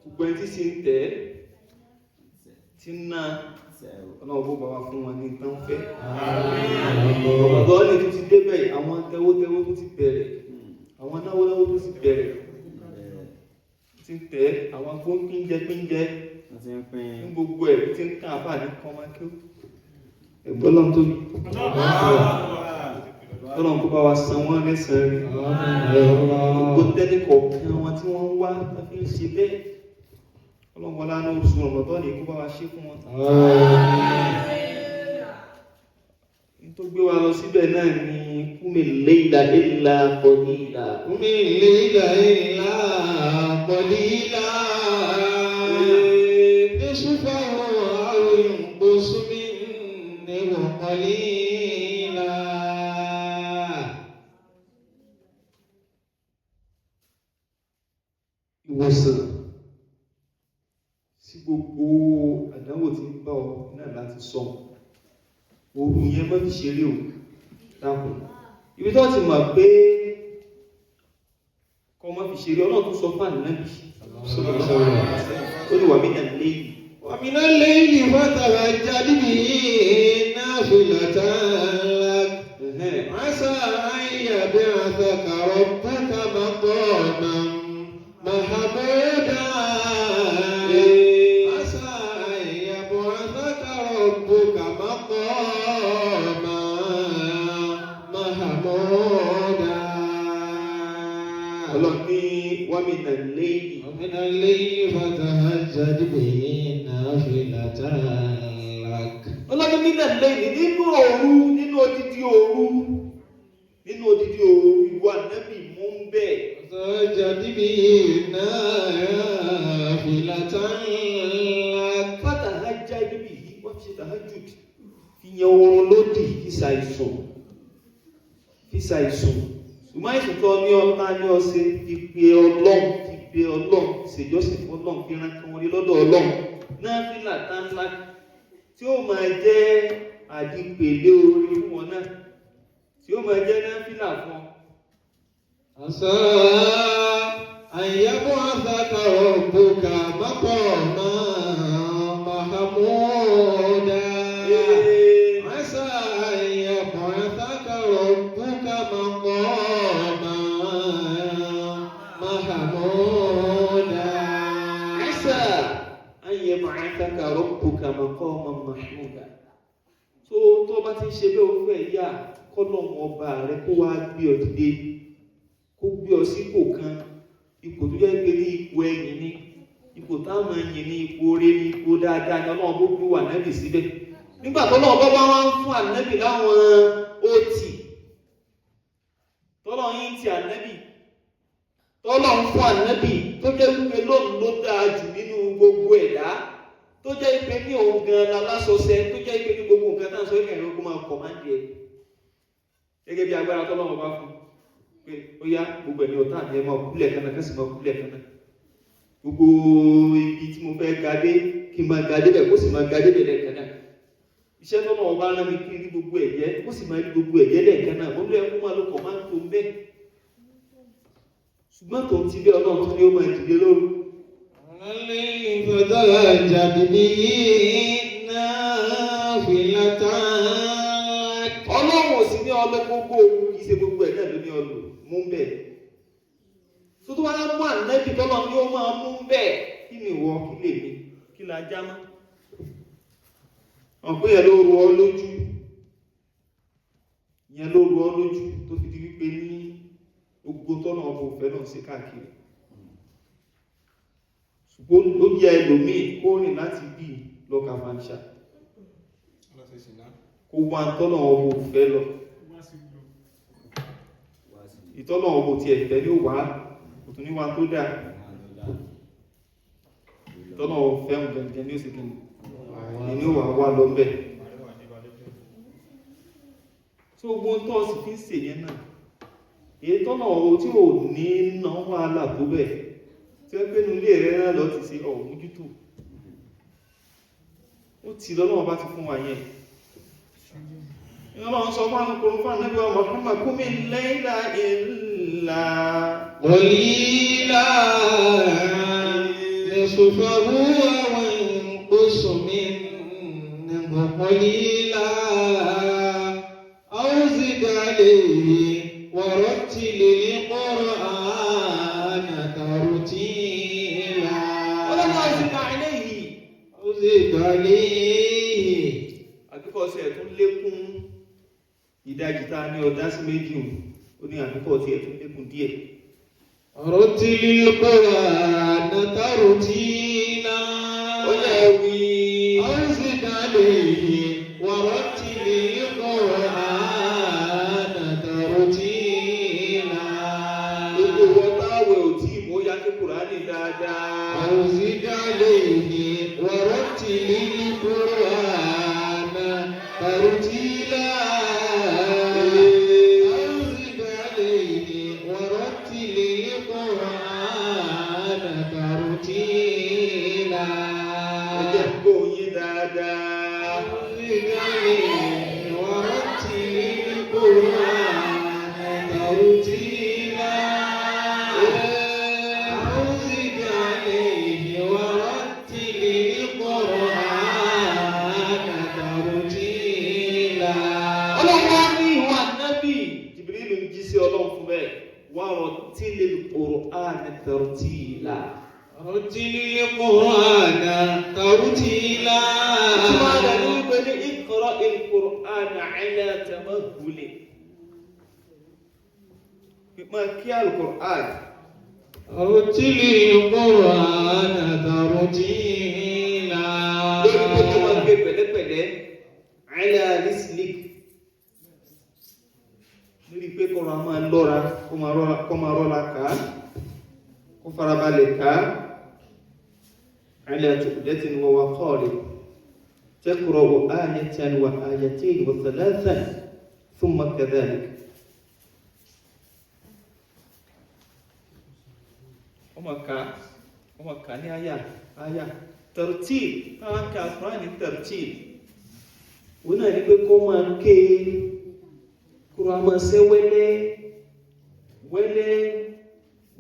gbogbo ẹni tí sì ń tẹ̀ ẹ́, tí ń ná, Ọlọ́run bó bá wa fún wọn ní tán fẹ́. Ọ̀gọ́ ni tó ti débẹ̀, àwọn tẹwótẹwó tó ti bẹ̀rẹ̀, àwọn náwónáwó tó ti bẹ̀rẹ̀, ti ń tẹ̀, àwọn gbóńpínjẹ pínjẹ Wọ́n ti ń pín. ní gbogbo ẹ̀ tí ń kàn àfà ní kọ́mákí. Ẹ̀gbọ́n lọ́n tóbi. Ọlọ́run kó bá wa san wọ́n lẹ́san rẹ̀. Gbogbo tẹ́lẹ̀ kọ̀ọ̀kan wọn tí wọ́n ń wá tó fi ń ṣe bẹ́ẹ̀. Ọlọ́run wọlá ní oṣù Ramadan ní kó bá wa ṣe fún wọn. Ní tó gbé wa lọ síbẹ̀ náà ni kúmi léyìlá ìlà kọ̀nílà. قم الليل إلا قليلا نصفه أو ينقص منه قليلا. Ìwòsàn sí gbogbo àdánwò tí ń bá ọ náà láti sọ. Òru yẹn má fi ṣeré o, dákun. Ibi tó ti mọ̀ pé kọ́ má fi ṣeré, Ọlọ́run tó sọ fún ànábì. Ó ní wàmí náà léyìí. ومن الليل فتهجد به نافلة لك عسى أن يبعثك ربك مقاما محمودا. عسى أن يبعثك ربك مقاما محمودا. Ọlọ́run ní wàmí náà léyìí. ومن الليل فتهجد به نافلة لك. Ọlọ́run nínà lẹ́yìn nínú òru, nínú odidi òru, nínú odidi òru, ìwọ ànábì mú ń bẹ́ẹ̀. فتهجد به نافلة لك. Fàtàhájá níbi yìí, wọ́n fi ṣe tahajjud, fi yan oorun lódì, fi ṣàìsùn, fi ṣàìsùn. Ṣùgbọ́n àìsùn tó ní ọ̀tá ní ọ̀sẹ̀, fi pe Ọlọ́run, fi pe Ọlọ́run, ṣèjọ́sìn fún Ọlọ́run, fi ran kan wọlé lọ́dọ̀ Ọlọ́run. Náfìlà tá ńlá tí ó máa jẹ́ àdìpèlé orí fún wọn náà, tí ó máa jẹ́ náfìlà fún ọ. عسى أن يبعثك ربك مقاما محمودا. عسى أن يبعثك ربك مقاما محمودا. عسى أن يبعثك ربك مقاما محمودا. Tó bá ti ń ṣe bẹ́ẹ̀, ó fẹ́ yá kọ́lọ́mù ọba rẹ kó wá gbé ọ dìde, kó gbé ọ sípò kan, ipò tó jẹ́ pé ní ipò ẹ̀yìn ni, ipò táwọn ẹ̀yìn ní, ipò oore ní, ipò dáadáa ni Ọlọ́run bó gbé wà nábì síbẹ̀. Nígbà tó lọ́wọ́ bá wá ń fún ànábì láwọn òtì tọ́lọ́ yín ti ànábì, tọ́lọ́ ń fún ànábì tó jẹ́ wípé lóun ló dáa jù nínú gbogbo ẹ̀dá, tó jẹ́ wípé ní òun gan lálásọsẹ, tó jẹ́ wípé ní gbogbo nǹkan tá à ń sọ ìkẹyìn ogun máa kọ̀ máa ń di ẹ̀ gẹ́gẹ́ bí agbára tọ́lọ́wọ́ bá fún pé ó yá, gbogbo ẹ̀mí ọ̀tá àti ẹ̀ máa kúlẹ̀ kan náà, kẹ́sì máa kúlẹ̀ kan náà, gbogbo ibi tí mo fẹ́ ga dé, kí n máa ga débẹ̀, kó sì máa ga débẹ̀ lẹ́ẹ̀kan náà. Iṣẹ́ tọ́lọ́wọ́ bá rán mi, kí n rí gbogbo ẹ̀jẹ̀, kó sì máa rí gbogbo ẹ̀jẹ̀ lẹ́ẹ̀kan náà. Ó lóye kó máa lo kọ̀ máa ń tó ń bẹ́ẹ̀, ṣùgbọ́n tòun ti bí Ọlọ́run tó ní ó máa dìde lóru. فتهجد به نافلة لك. Ọlọ́run ò sì ní ọlọ́ gbogbo òun, kì í ṣe gbogbo ẹ̀ náà ló ní ọlọ́ mú bẹ́ẹ̀. Tó tó wá mú ànábì tọ́lọ́ ní ó máa mú bẹ́ẹ̀, kí ni ìwọ, kí lè mi, kí la já mọ́? Ọ̀pẹ́ yẹn ló ru ọ lójú, yẹn ló ru ọ lójú tó fi di wípé ní gbogbo tọ́nà ọkọ̀ òfẹ́ náà sí káàkiri. Ṣùgbọ́n ó yẹ ẹlòmíì kó rìn láti bí lọ ka fanṣà kó wá tọ́nà ọmọ òfẹ́ lọ ìtọ́nà ọmọ tí ẹ̀fẹ́ ní ó wá kò tún ní wá tó dáa ìtọ́nà ọ̀fẹ́ ń gẹ̀gẹ̀ ní òsìkí ní ó wà wá lọ mẹ́ tí ó gbọ́n tọ́ sì fi ń sè yẹn náà èyí tọ́nà ọ̀rọ̀ tí ò ní ná wàhálà tó bẹ̀ tí ó pẹ́nu ilé rẹ̀ náà lọ ti ṣe ọ̀mójútó ó ti lọ́lọ́wọ́ bá ti fún wa yẹn. Ọlọ́run sọ fún àwọn kòrò fún ànábì wa Muhammad kúmi layla illa قليلا نصفه أو انقص منه قليلا أو زد عليه ورتل القرآن ترتيلا. Ọlọ́run àìsíkà eléyìí. أو زد عليه. Àbíkọ́ ṣe ẹ̀tún lékún ìdajì tá a ní ọdá sí méjì òun, ó ní àbíkọ́ tí ẹ̀tún lékún díẹ̀. رتل القرآن ترتيلا. Ó yẹ wí. أو زد عليه ورتل القرآن ترتيلا. Gbogbo wọn táwẹ̀ ò tí ì mú yá kí Kùránì dáadáa. أو زد عليه ورتل القرآن ترتيلا. أو زد عليه ورتل القرآن ترتيلا. Ẹ jẹ́ kó yín dáadáa. أو زد عليه ورتل القرآن ترتيلا. أو زد عليه ورتل القرآن ترتيلا. Ọlọ́run wá ní ìwà nábì. Jìbìrìlù ń jí sí Ọlọ́run fún bẹ́ẹ̀. Wa rattilil Qur'ana tartila. رتل القرآن ترتيلا. Ìtumọ̀ rẹ̀ ní wípé ní iqra'il Qur'ana ala tamahhuli. Máa kí al-Qur'an. رتل القرآن ترتيلا. Lórí pé kó máa gbé pẹ̀lẹ́pẹ̀lẹ́ ala rislik. Lórí pé kó máa lọ́ra, kó máa rọ́ra ká, kó farabalẹ̀ ká. Ala tu'datin wa waqarin. تقرأ آية وآيتين وثلاثا ثم كذلك. Ọmọ ká ọmọ ká ní àyà àyà tartil táwọn ká Kùránì tartil òun náà ní pé kó máa ké kó máa ṣe wẹ́lẹ́ wẹ́lẹ́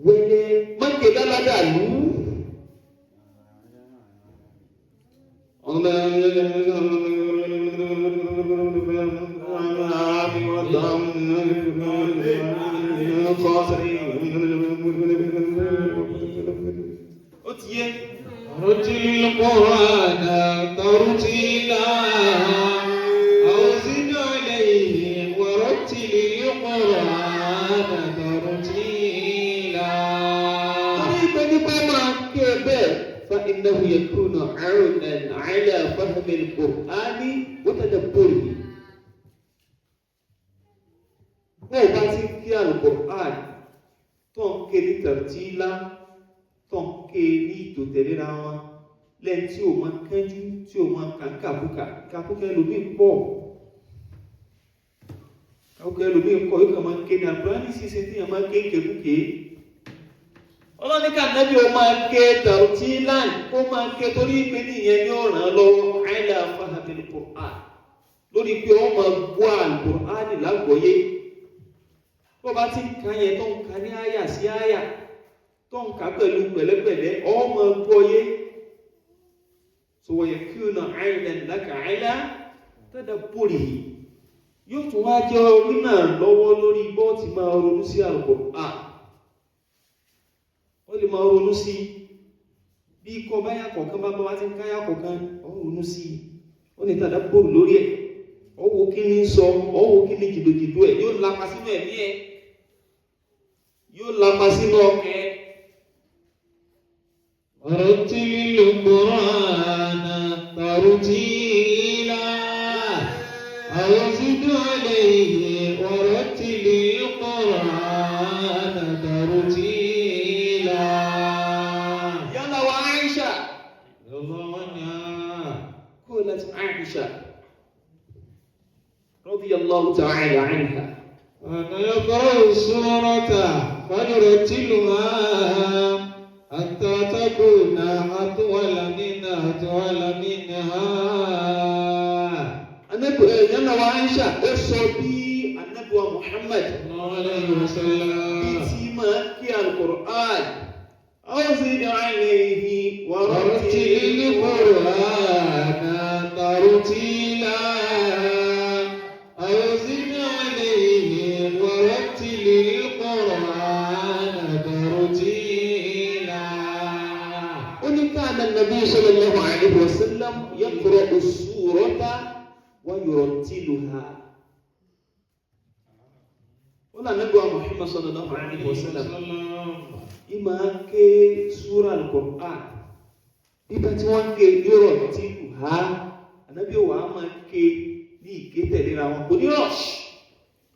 wẹ́lẹ́ má ké láládàlú. Ó ti yé. رتل القرآن ترتيلا. أو زد عليه ورتل القرآن ترتيلا. Torí pé nípa máa ké bẹ́ẹ̀ fa innahu yakunu awnan ala fahmi al-Qur'ani wa tadabburihi. Bó o bá ti ń kí al-Qur'an tó ń ké ní tartila tó ń ké ní ìtòtẹ̀léra wọn lẹ́yìn tí o máa kánjú tí o máa kà ń kàkúkà kàkúkà ẹlòmíì pọ̀ kàkúkà ẹlòmíì pọ̀ yóò kàn máa ké ní Al-Qur'ani ṣíṣe tí yẹn máa ké kékúké ọlọ́ni ká nẹ́bí o máa ké tartilan kó máa ké torí pé níyẹn ní ọ̀ràn lọ́wọ́ ala fahmil Qur'an lórí pé ó máa gbọ́ Al-Qur'ani lágbọ́yé bó bá ti ń ka yẹn tó ń ka ní àyà sí àyà tó ń ka pẹ̀lú pẹ̀lẹ́pẹ̀lẹ́ ó máa gbọ́yé so wa yakuna aynan laka ala tadabburihi yóò tún wá jẹ́ orí náà lọ́wọ́ lórí bọ́ọ̀tì máa ronú sí Al-Qur'an ó lè máa ronú sí bí ikọ̀ báyà kọ̀ọ̀kan bá bá wá ti ń káyà kọ̀ọ̀kan ó ronú sí ó ní tadabbur lórí ẹ̀ ó wo kí ní sọ ó wo kí ní jìdòjìdò ẹ̀ yóò lapa sínú ẹ̀mí ẹ̀ yóò lapa sínú ọkàn ẹ̀. ورتل القرآن ترتيلا أو زد عليه ورتل القرآن ترتيلا. Yálà wa Aisha. الله عنها. قالت عائشة رضي الله تعالى عنها أنا يقرأ السورة فنرتلها حتى تكون أطول منها أطول منها. Anabi yálà wa Aisha ó sọ bí anabi wa Muhammad الله عليه bí وسلم. tí máa kí al-Qur'an أو زد عليه ورتل ورتل القرآن ترتيلا أو زد عليه ورتل القرآن ترتيلا. Ó ní كان النبي صلى الله عليه وسلم يقرأ السورة ويرتلها. Ó ní anabi wa Muhammad صلى الله عليه وسلم ìmọ̀ ké súra al-Qur'an bíbá tí wọ́n ń ké يرتلها ànábì wà á máa ké ní ìké tẹ̀léra wọn kò ní rush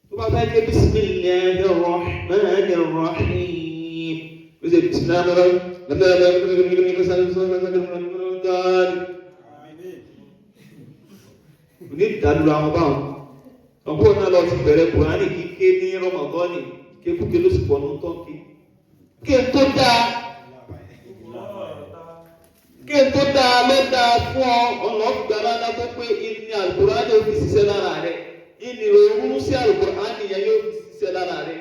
tó bá fẹ́ ké بسم الله الرحمن الرحيم ó sì بسم الله kò ní ìdádúró àwọn báwọn ọ̀pọ̀ náà lọ ti bẹ̀rẹ̀ Kùránì kíké ní Rọmọdọ́nì kékúké ló sì pọ̀ ní tọ́kì kí n tó dáa kí n tó dáa ló dáa fún ọ ọlọ́gbà ládá tó pé ìní Àlùkùránì ó fi ṣiṣẹ́ lára rẹ̀ ìní òun sí Àlùkùránì yẹn yóò fi ṣiṣẹ́ lára rẹ̀.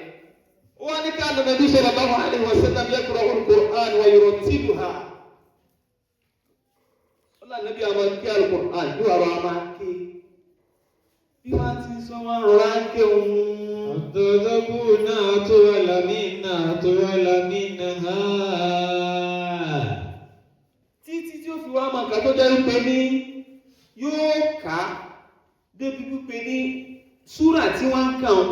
Wọ́n ní ká Nàbí sallallahu alaihi wasallam yaqra'u al-Qur'an wa yurattiluha. Wọ́n lọ nàbí àwọn kí Àlùkùránì yóò rọ àwọn ké. Bí wọ́n ti sọ wọn rọra ké òun. حتى تكون أطول منا أطول منها. Títí tí ó fi wá máa kà tó jẹ́ wípé ní yóò kà á débi wípé ní súrà tí wọ́n ń kà ọ́n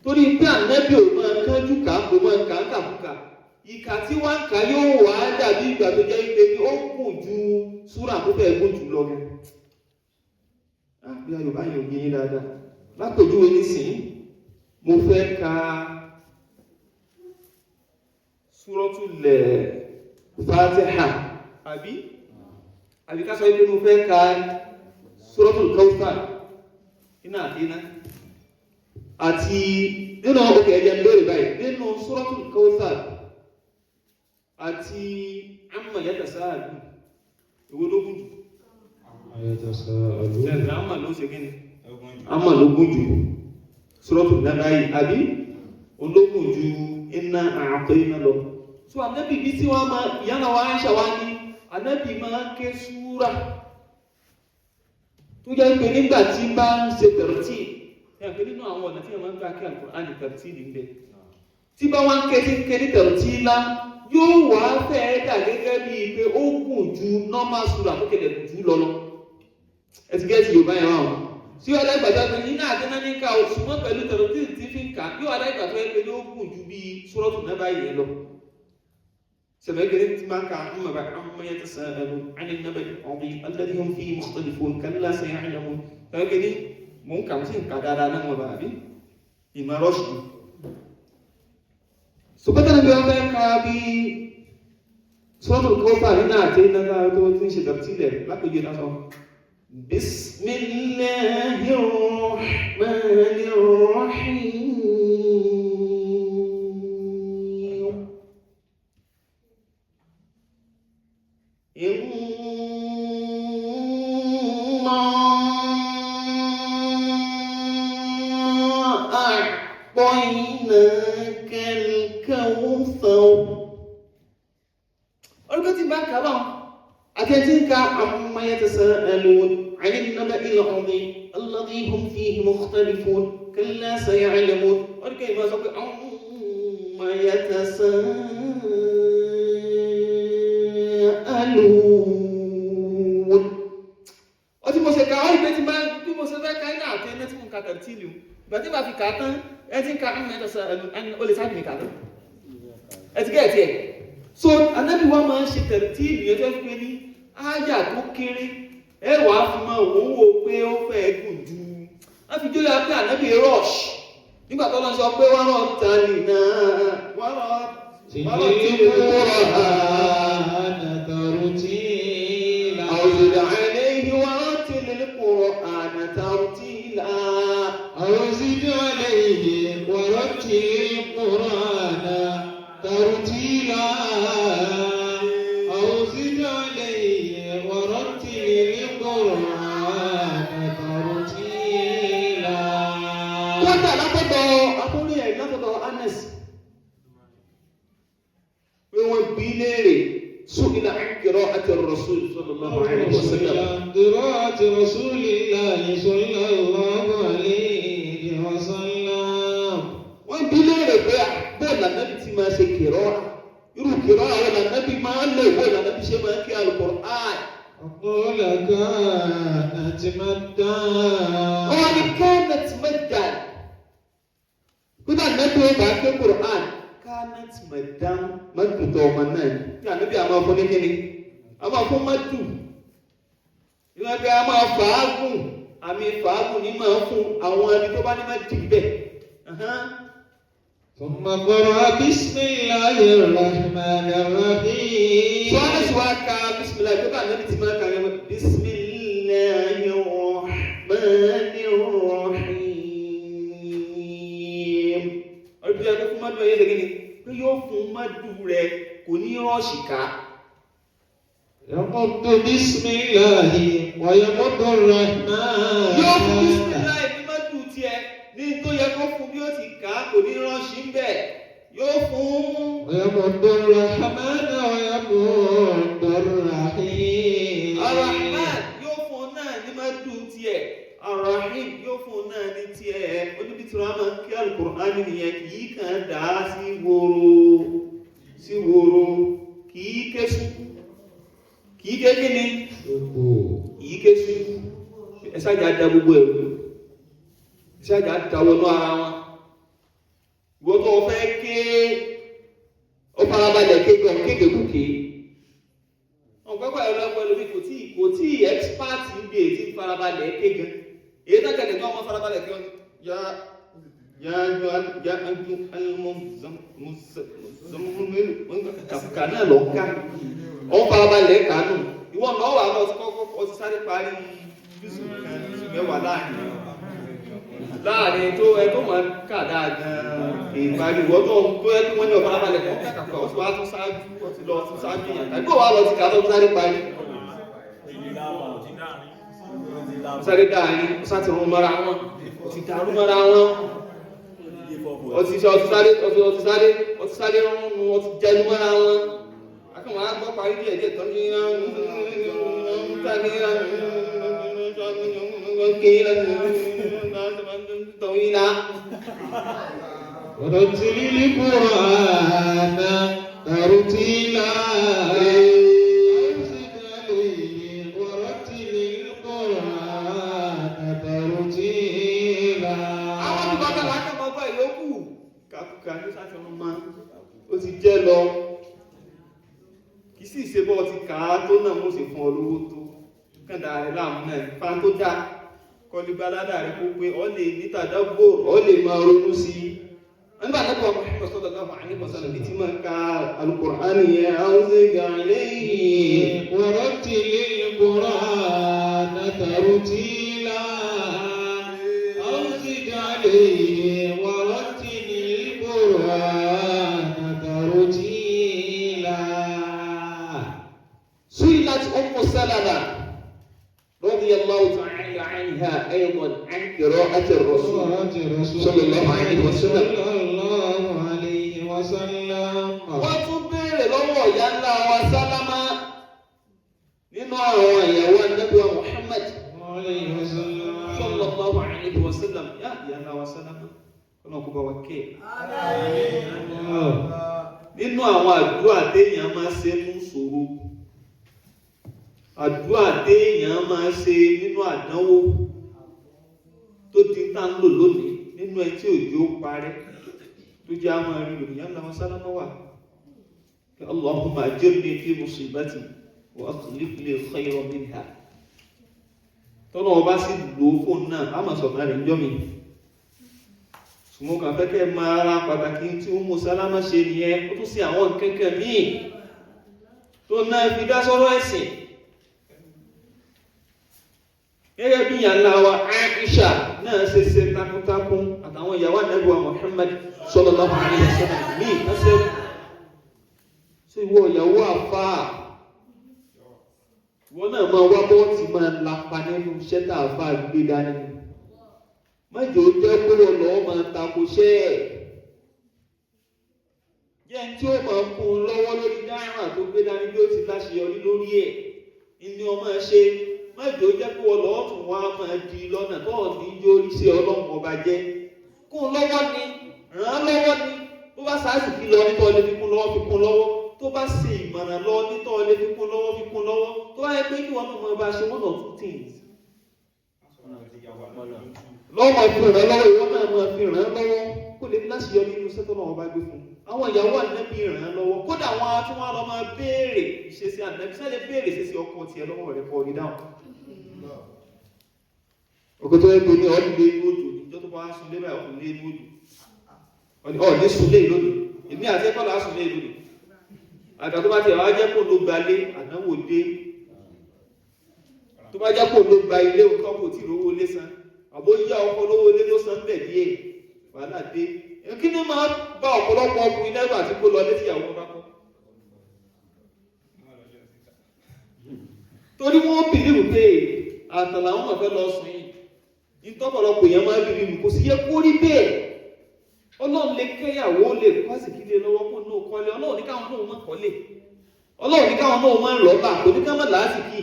torí pé ànábì ò máa kánjú kà á kò máa kà á kàkúkà ìkà tí wọ́n ń kà yóò wá dàbí ìgbà tó jẹ́ wípé ní ó gùn ju súrà tó fẹ́ gùn jù lọ gan. Bí Yorùbá yóò yé yín dáadáa lápèjúwe nísìnyí mo fẹ́ ka Súratul Fatiha àbí ká sọ wípé mo fẹ́ ka Suratul Kawthar iná àti iná àti nínú òkè ẹ̀jẹ̀ lórí báyìí nínú Suratul Kawthar àti Amma Yatasaalun èwo ló gùn jù? يتساءلون. Ṣẹ̀dá Amma ló ṣe kíni? Amma ló gùn jù. Suratul Naba'i àbí ológùn ju Inna A'tayna lọ. So ànábì bí tí wọ́n máa ìyáná wa Aisha wá ní ànábì máa ké súrà tó jẹ́ pé nígbà tí bá ń ṣe tẹ̀rọ̀tì ẹ̀ pé nínú àwọn ọ̀nà tí wọ́n máa ń gbà kí Al-Qur'an ní tẹ̀rọ̀tì ní bẹ́ẹ̀ tí bá wá ń ké tí ń ké ní tẹ̀rọ̀tì ńlá yóò wá fẹ́ẹ́ dà gẹ́gẹ́ bíi pé ó gùn ju normal súrà tó kéde jù lọ lọ. Ẹ ti gẹ́ẹ̀tì Yorùbá yẹn wá o sí ọ̀dà ìgbàjá pé iná àdínà ní ká o ṣùgbọ́n pẹ̀lú tẹ̀rọ̀tì tí fi ń kà yóò ọ̀dà ìgbà tó yẹ pé ó gùn ju bíi Suratu Naba yẹn lọ. سبعين ما كان عما يتساءلون عن النبأ العظيم الذي هم فيه مختلفون كلا سيعلمون. فكني ممكن مسين كدارا نما بابي إما رشد سبحان الله كابي سورة الكوثر هنا أتينا تنشي ترتيل لا تجي بسم الله الرحمن الرحيم. إنا أعطيناك الكوثر. Orúkọ tí bá kà báwọn àtẹ̀tí ń ka عما يتساءلون عن النبأ العظيم الذي هم فيه مختلفون كلا سيعلمون. Orúkọ ìmọ̀ sọ pé عما يتساءلون. Ọtí mo ṣe ka ọ́ ìgbé tí máa bí mo ṣe fẹ́ ka iná àti ẹni tí mo ń ka tẹ̀tíìlì ìgbà tí màá fi kà á tán ẹ ti ń ka عما يتساءلون ó lè sábì ní kà á tán ẹ ti gẹ́ẹ̀tì ẹ̀. So anabi wa máa ń ṣe tẹ̀rẹ̀tìlì yẹn tó fi pé ní áyà tó kéré Ẹ wàá fi máa wò ó wò pé ó fẹ́ gùn ju. Wọ́n fi jóyà pé ànábì rush. Nígbà tó lọ sọ pé wọ́n rọ̀ ta nìna, wọ́n rọ̀ tí القرآن ترتيلا أو زد عليه ورتل القرآن ترتيلا. أو زد عليه ورتل القرآن ترتيلا أو زد عليه ورتل القرآن ترتيلا. Kódà látọ̀dọ̀ akórí ẹ̀ látọ̀dọ̀ Anas pé wọ́n bí léèrè سئل عن قراءة الرسول صلى الله عليه وسلم. قراءة رسول الله صلى الله عليه وسلم. Wọ́n bí léèrè pé bóòlù ànábì ti máa ṣe kìrọ́, irú kìrọ́ àwọn ànábì máa ń lò, bóòlù ànábì ṣe máa ń kí Al-Qur'an. قال كانت مدا. Wọ́n ní كانت مدا. Kódà ànábì ó bá ké Qur'an كانت مدا mọ́tò tó ọmọ náà ni. Kí ànábì àmọ́ fún ní kíni? Àmọ́ fún mọ́tò. Ìwọ́n bí a máa fàágùn, àmì fàágùn ní máa fún àwọn ẹni tó bá ní má dì bẹ́ẹ̀. ثم قرأ بسم الله الرحمن الرحيم. Sọ́wọ́n sì wá ka bisimilayi tó bá ànábì ti máa ka yẹn bisimilayi rahmani rahim. Ọdún yẹn kó fún mọ́dù ẹ̀yẹ́ lẹ́gẹ́ni pé yóò fún mọ́dù rẹ̀ kò ní rọ́ọ̀ṣì ká. يمد بسم الله ويمد الرحمن. Yóò fún bisimilayi ní mọ́dù tiẹ̀ ní tó yẹ kó fún bí ó ti kà á kò ní rọ́ọ̀ṣì ń bẹ̀. Yóò fún. ويمد الرحمن ويمد الرحيم. Arahman yóò fún un náà ní mọ́dù tiẹ̀. Arahim yóò fún un náà ní tiẹ̀. Oníbitìrọ̀ àmọ́ kí Al-Qur'an nìyẹn kì í kàn dá sí woro sí woro, kì í ké sùkú, kì í ké kíni, kì í ké sùkú. Ẹ ṣáàjà da gbogbo ẹ̀rù, ẹ ṣáàjà da wọnú ara wọn. Ìwọ tó o fẹ́ ké, ó farabalẹ̀ ké gan kékèkúké. Ọ̀pẹ́pẹ́ ẹ̀rọ ẹlòmíì kò tí expert ń bí èyí tí ń farabalẹ̀ ké gan. Èyí tó kẹ̀kẹ́ tí wọ́n mọ farabalẹ̀ ké wọn ya ya ya ya kàkà náà lọ ká ọ̀n farabalẹ̀ kánú. Ìwọ náà wà lọ sí kọ́kọ́ ọ ti sáré parí jùsù kan jùsù mẹ́wàá láàrin tó ẹ tó máa kà dáa gan-an ìparí ìwọ tó ń tó ẹ tó wọ́n ní ọ̀farabalẹ̀ kọ́ kàkà ó sì wá tún ṣáájú ó ti lọ tún ṣáájú yẹn tàbí kó wàá lọ ti kà tó sáré parí sáré dáàrin ó sá ti rún mọ́ra wọn, ó ti dàrú mọ́ra wọn, ó ti ṣe ọtí sáré ọtí ọtí sáré ọtí sáré rún ọtí jẹnu mọ́ra wọn. Akọ̀wé á gbọ́ parí díẹ̀ díẹ̀ tán ní ورتل القرآن ترتيلا. أمسك عليه ورتل القرآن ترتيلا. Àwọn tí bàbá wa kàn máa gbọ́ ìyókù kàkùkà ní sàfihàn máa ó ti jẹ́ lọ, kì í sì ṣe bọ́ ti kà á tó náà mo sì fún ọ lówó tó kàndà rẹ̀ láàmú náà fa tó dáa kọlu balada rẹ̀ kó pé ọ lè ní tàdábò ọ lè máa ronú sí i. Nígbà tó kọ́ Muhammad sallallahu alaihi wasallam bí tí máa ka Al-Qur'an yẹn àwọn ṣe gà lẹ́yìn. ورتل القرآن ترتيلا. أمسك عليه ورتل القرآن ترتيلا. سئلت أم سلمة رضي الله تعالى عنها أيضا عن قراءة الرسول صلى الله عليه وسلم. صلى الله عليه وسلم. Wọ́n tún béèrè lọ́wọ́ ìyá ńlá wa Sálámà nínú àwọn ìyàwó Ànábì wa Muhammad عليه وسلم. sallallahu alayhi wa sallam. Yá ìyá ńlá wa Sálámà, kọ́nà kó bá wa kẹ́ ẹ̀. Nínú àwọn àdúrà téèyàn máa ṣe mú ṣòro, àdúrà téèyàn máa ṣe nínú àdánwò tó ti tá ń lò lónìí nínú ẹ tí òjò parẹ́ tó jẹ́ àwọn ẹ̀rí lòdì ìyá ńlá wa Sálámà wà. Allahumma ajirni fi musibati wa akhlif li khayran minha. Tọ́nà ọba sì lò ó fóun náà, á máa sọ̀tàn rẹ̀ níjọ́ mi. Ṣùgbọ́n kàn fẹ́ kẹ́ máa ra pàtàkì tí Ummu Salama ṣe nìyẹn. Ó tún sí àwọn kẹ́kẹ́ míì tó náà fi dá sọ́rọ̀ ẹ̀sìn. Gẹ́gẹ́ bí ìyá wa Aisha náà ṣe ṣe takuntakun àtàwọn ìyàwó Ànábì wa Muhammad sallallahu alaihi wasallam míì lọ́sẹ̀. Ṣé ìwọ ìyàwó àfáà, ìwọ náà máa wá bọ́ọ̀tì máa lapa nínú iṣẹ́ tá a fà gbé dání? Mẹ́jọ jẹ́ pé wọ́n lọ́ọ́ máa tako iṣẹ́ ẹ̀. Jẹ́ ní tí ó máa kún un lọ́wọ́ lórí náírà tó gbé dání bí ó ti láṣeyọrí lórí ẹ̀ ní ọmọ ẹ ṣe. Mẹ́jọ jẹ́ pé wọ́n lọ́ọ́ tún wá máa di lọ́nà tó ò ní yórí sí Ọlọ́run ọba jẹ́. Kún un lọ́wọ́ ni, ràn án lọ́wọ́ ni. Bó bá sáàsì kí lọ nítorí lè fi kún lọ́wọ́, fi kún lọ́wọ́. Tó bá ṣe ìmọ̀ràn lọ nítorí lè fi kún lọ́wọ́, fi kún lọ́wọ́. Tó bá yẹ pé kí wọn náà máa bá ṣe one or two things lọ́wọ́ fi ràn lọ́wọ́, ìwọ náà máa fi ràn lọ́wọ́ kó lè láṣeyọrí nínú iṣẹ́ tọ́lọ́run bá gbé fún un. Àwọn ìyàwó Ànábì ràn án lọ́wọ́, kódà wọn á tún wá lọ máa béèrè ìṣesí Ànábì. Sẹ́lẹ̀ béèrè ìṣesí ọkọ tiẹ̀ lọ́wọ́ rẹ̀ kọ́ rí dáhùn. Ọkọ tó yẹ kó ní ọdún lé ní òjò níjọ́ tó bá sùn lé báyìí, ọkùnrin lé ní òjò ọ̀ ní sùn lé lónìí, èmi àti ẹ̀kọ́ là á sùn lé lónìí. Àgbà tó bá tiẹ̀ wá jẹ́ kó ló gbalé, àdánwò dé. Tó bá jẹ́ kó ló gba ilé òótọ́, kò tí ì rówó lé san, àbó yá ọkọ lówó ilé ló san bẹ̀ díẹ̀, wàhálà dé. Kí ni máa bá ọ̀pọ̀lọpọ̀ ọkùnrin lẹ́rù àti kó lọ létí ìyàwó wọn bá kọ́? Torí wọ́n bìlíwù pé àtàlà wọn máa fẹ́ lọ sùn yìí. Nítọ́pọ̀lọpọ̀ èèyàn máa bìlíwù, kò sì yẹ kó rí bẹ́ẹ̀. Ọlọ́run lè kẹ́yàwó, lè pàṣíkìlẹ̀ lọ́wọ́ kó náà kọ́lé. Ọlọ́run ní káwọn náà má kọ́lé, Ọlọ́run ní káwọn náà má lọ́ba, kò ní ká má làásìkì,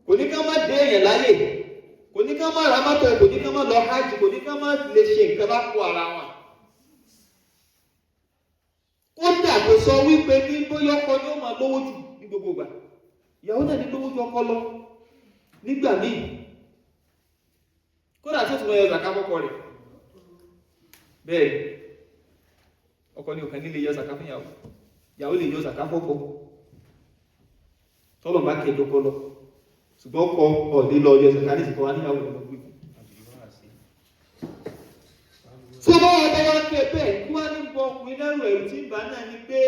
kò ní ká má dé èèyàn láyè, kò ní ká má ra mọ́tò, kò ní ká má lọ hajj, kò ní ká má lè ṣe nǹkan bá kó ara wọn. Kódà kò sọ wípé ní bóyá ọkọ ni ó máa lówó jù ní gbogbo ìgbà, ìyàwó náà ní lówó ju ọkọ lọ nígbà míì, kódà tó tún lọ yọ zàká fọ́kọ rẹ̀. Bẹ́ẹ̀ ọkọ ní òkan nílé yọ zàká fún ìyàwó, ìyàwó lè yọ zàká fọ́kọ tọ́lọ̀ bá kẹjọ kọ lọ. Ṣùgbọ́n ọkọ ọ̀dẹ́ lọ yọ zàká ní ìsìnkọ́ wa níyàwó rẹ̀ lọ gbé. Tó bá wà bá wá kẹ bẹ́ẹ̀, kí wá ní bọ ọkùnrin lẹ́rù? Ẹ̀rù tí ń bá náà ni pé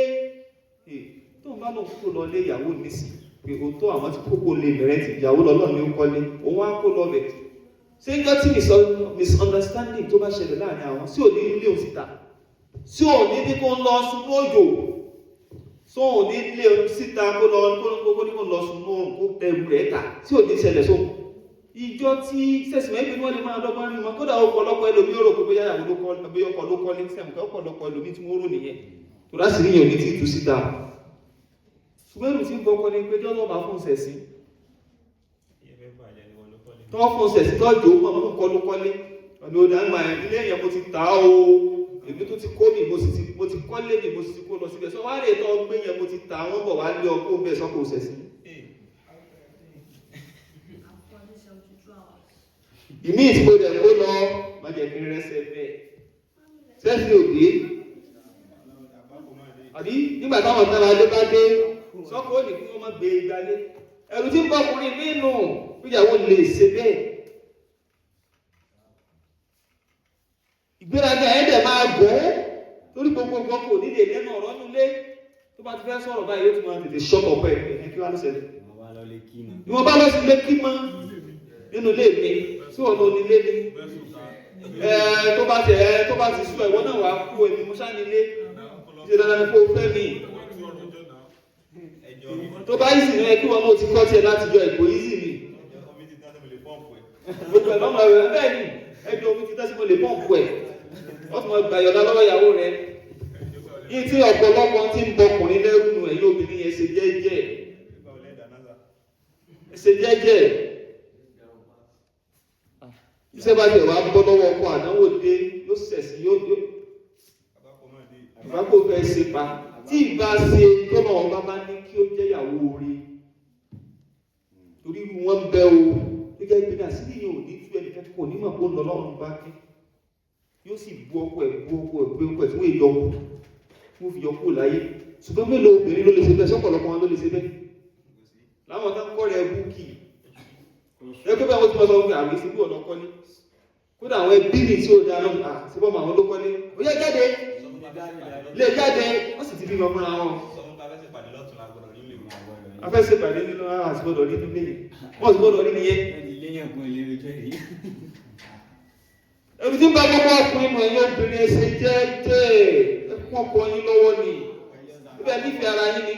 tóun bá lọ kó lọ lé ìyàwó nísì pé òótọ́ àwọn ti kókó lè bẹ̀rẹ̀ ti ìyàwó lọ́lọ́ ní ó kọ́lé, òun á kó lọ bẹ̀. Ṣé ń jọ́ tí misunderstanding tó bá ṣẹlẹ̀ láàrin àwọn sí òní ilé òun síta, sí òní ní kó ń lọ sùn lójò, sí òní ilé òun síta kó lọ kó ní kó lọ sùn lóòrùn, kó tẹrù rẹ̀ ta, sí òní ṣẹlẹ̀ sóhun ìjọ tí sẹ̀sìmọ̀ ẹgbẹ́ ni wọ́n lè máa dọ́gbọ́n rí wọn? Kódà ọ̀pọ̀lọpọ̀ ẹlòmí rò pé bóyá ìyàwó ló kọ́, bóyá ọkọ ló kọ́lé. Sẹ̀mùkẹ́ ọ̀pọ̀lọpọ̀ ẹlòmí tí wọ́n rò nìyẹn, tó dá sí níyàn ní tí ì tú síta. Ṣùgbọ́n èrò tí ń bọ́kọ ni pé jọ́lọ́ bá fún sẹ̀sí tọ́ fún sẹ̀sí tọ́jú ó mọ̀ mú kọ́ ló kọ́lé ọ̀nà òdà ń gbà ẹ̀ ilé èèyàn mo ti tà á o, èmi tó ti kó mi, mo sì ti mo ti kọ́lé mi, mo sì ti kó lọ síbẹ̀. Sọ wá lè tọ́ gbé yẹn, mo ti tà wọ́n bọ̀ wá lé ọkọ̀ bẹ́ẹ̀ sọ́kò sẹ̀sí. Ìmí tí mo dẹ̀ kó lọ má jẹ́ kí n rẹ́sẹ̀ bẹ́ẹ̀ sẹ́sì òde àbí nígbà táwọn sára lé bá dé sọ́kò ní kí wọ́n má gbé igbalé. Ẹ̀rù tí ń bọ́ ọkùnrin nínú ìyàwó lè ṣe bẹ́ẹ̀. Ìgbéraga ẹ̀ dẹ̀ máa gùn ún torí gbogbo nǹkan kò ní lè lẹ́nu ọ̀rọ̀ nulẹ̀. Tó bá ti fẹ́ sọ̀rọ̀ báyìí, yóò tún máa tètè ṣọ́kọ̀ pẹ̀ ẹ̀. Kí wàá ló ṣẹlẹ̀? Wọ́n bá lọ lé kí ni. Ni wọ́n bá lọ sí ilé kí mọ́ nínú ilé mi sí ọ̀nà onílé mi ẹ tó bá ti ẹ tó bá ti sú ẹ̀wọ́n náà wàá kú. Èmi mo ṣá nílé ṣe dandan ni kó o fẹ́ mi. Tó bá yìí sì ní ẹ kí wọn náà ti kọ́ tiẹ̀ láti jọ ẹ̀kọ́ yìí sì ni gbogbo ẹ̀ lọ́mọ rẹ̀. Bẹ́ẹ̀ ni ẹjọ́ omi ti tẹ́sí, mo lè pọ́ǹpù ẹ̀, wọ́n tún máa gbà yọ̀dá lọ́wọ́ ìyàwó rẹ̀. Yìí tí ọ̀pọ̀lọpọ̀ ti ń bọkùnrin lẹ́rù nù. Ẹ̀yin obìnrin yẹn, ṣe jẹ́jẹ́, ṣe jẹ́jẹ́. Iṣẹ́ bá tiẹ̀ wá bọ́ lọ́wọ́ ọkọ, àdánwò dé, yóò sẹ̀sì, yóò ìbákò fẹ́ ṣe pa tí ìbá ṣe tọ́nà ọba bá ní kí ó jẹ́yàwó orí torí irú wọn bẹ́ o. Gẹ́gẹ́ bí náà sí yìí ò ní tú ẹnìkan kò ní mọ̀ kó ń lọ lọ́rùn bá kí yóò sì bu ọkọ ẹ̀, bu ọkọ ẹ̀, bu ọkọ ẹ̀ tí wọ́n yọ kú, wọ́n fi yọ kú láyé. Ṣùgbọ́n mélòó obìnrin ló lè ṣe bẹ́ẹ̀? Sọ́pọ̀lọpọ̀ wọn ló lè ṣe bẹ́ẹ̀ láwọn tó ń kọ́ rẹ̀ búkì. Ẹ Ẹgbẹ́ bẹ́ẹ̀ wọ́n ti máa sọ pé àmì ìsìnkú ọ̀nà kọ́lé. Kódà àwọn ẹbí mi tí ó dáa náà, síbọ̀ màá wọn ló kọ́lé. Ó yẹ jáde, lè jáde, wọ́n sì ti bímọ fúnra wọn. Afẹ́sẹ̀ pàdé nínú ara àti gbọ́dọ̀ rí nílé yìí. Wọ́n sì gbọ́dọ̀ rí nìyẹn. Ẹbí tí ń bá gbogbo ọkùnrin mọ̀ ẹ̀yìn obìnrin ẹsẹ̀ jẹ́jẹ́ ẹkún ọkọ yín lọ́wọ́ ni. Ibẹ̀ nífẹ̀ẹ́ ara yín ni.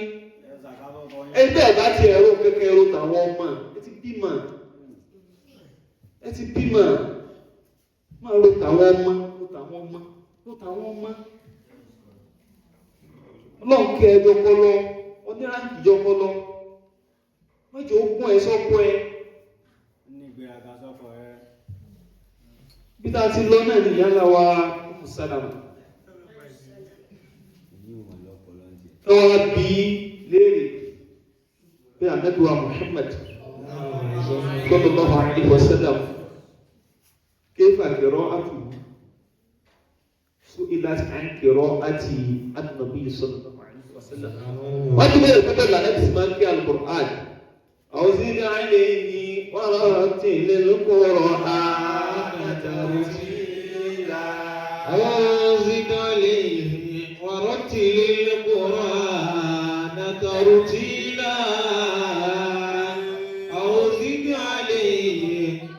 Ẹgbẹ́ ẹ̀ bá ti ẹ̀rọ kẹ̀kẹ́ ẹ̀rọ tàwọn ọmọ ẹ ti bímọ. Ẹ ti bímọ. Máa ro tàwọn ọmọ, ro tàwọn ọmọ, ro tàwọn ọmọ. Ọlọ́run kẹ́ ẹ jọpọlọ, oníráǹkì jọpọlọ. Mọ́jọ ogún ẹ sọ́kọ ẹ. Bí tá a ti lọ náà ni ìyá ńlá wa Ummu Salama. Tọ́wọ́ bí léèrè bí Ànábì wa Muhammad sallallahu alaihi wasallam kayfa qira'atuhu su'ilat an qira'ati an-nabi sallallahu alaihi wasallam. Wọ́n ti bẹ̀rẹ̀ pẹ́pẹ́ lànà bí máa ń kí al-Qur'an. Awzid alayhi wa rattilil Qur'ana tartila. أوزد عليه ورتل القرآن ترتيلا أوزد عليه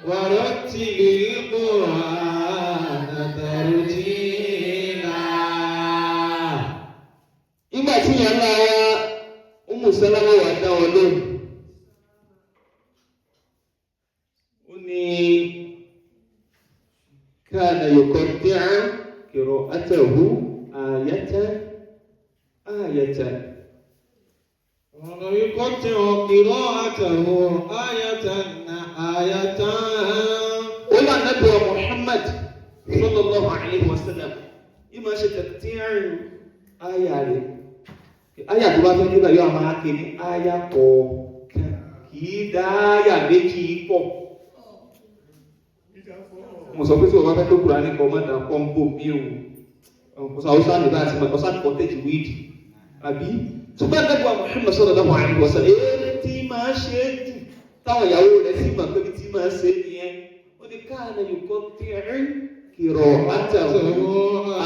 ورتل القرآن ترتيلا. Nígbà tí ìyá ńlá wa Ummu Salama wà dá wọn lóhùn. Ó ní kana yuqatti'u qira'atahu ayatan ayatan. ويقطع قراءته آية آية. Ó lọ Ànábì wa Muhammad sallallahu alayhi wa sallam ìmọ̀ ṣe tẹ̀tíìrì àyà rẹ̀. Àyà tó bá fẹ́ nígbà yóò máa ké ní àyà kọ̀ọ̀kan kì í dá àyà méjì pọ̀. Mo sọ pé tí o bá fẹ́ tó Kùránì kọ́ mọ́ta kọ́ńbò mi o. Ọ̀sán Hausa nígbà tí mo ọ̀sán kọ́tẹ́jì wíìdì. Àbí? Ṣùgbọ́n Ànábì wa Muhammad sallallahu alayhi wa sallam èyí tí máa ṣe é jù táwọn ìyàwó rẹ̀ sì mọ̀ pé bí tí máa ṣe é nìyẹn. Ó ní káàna yuqatti'u qira'atahu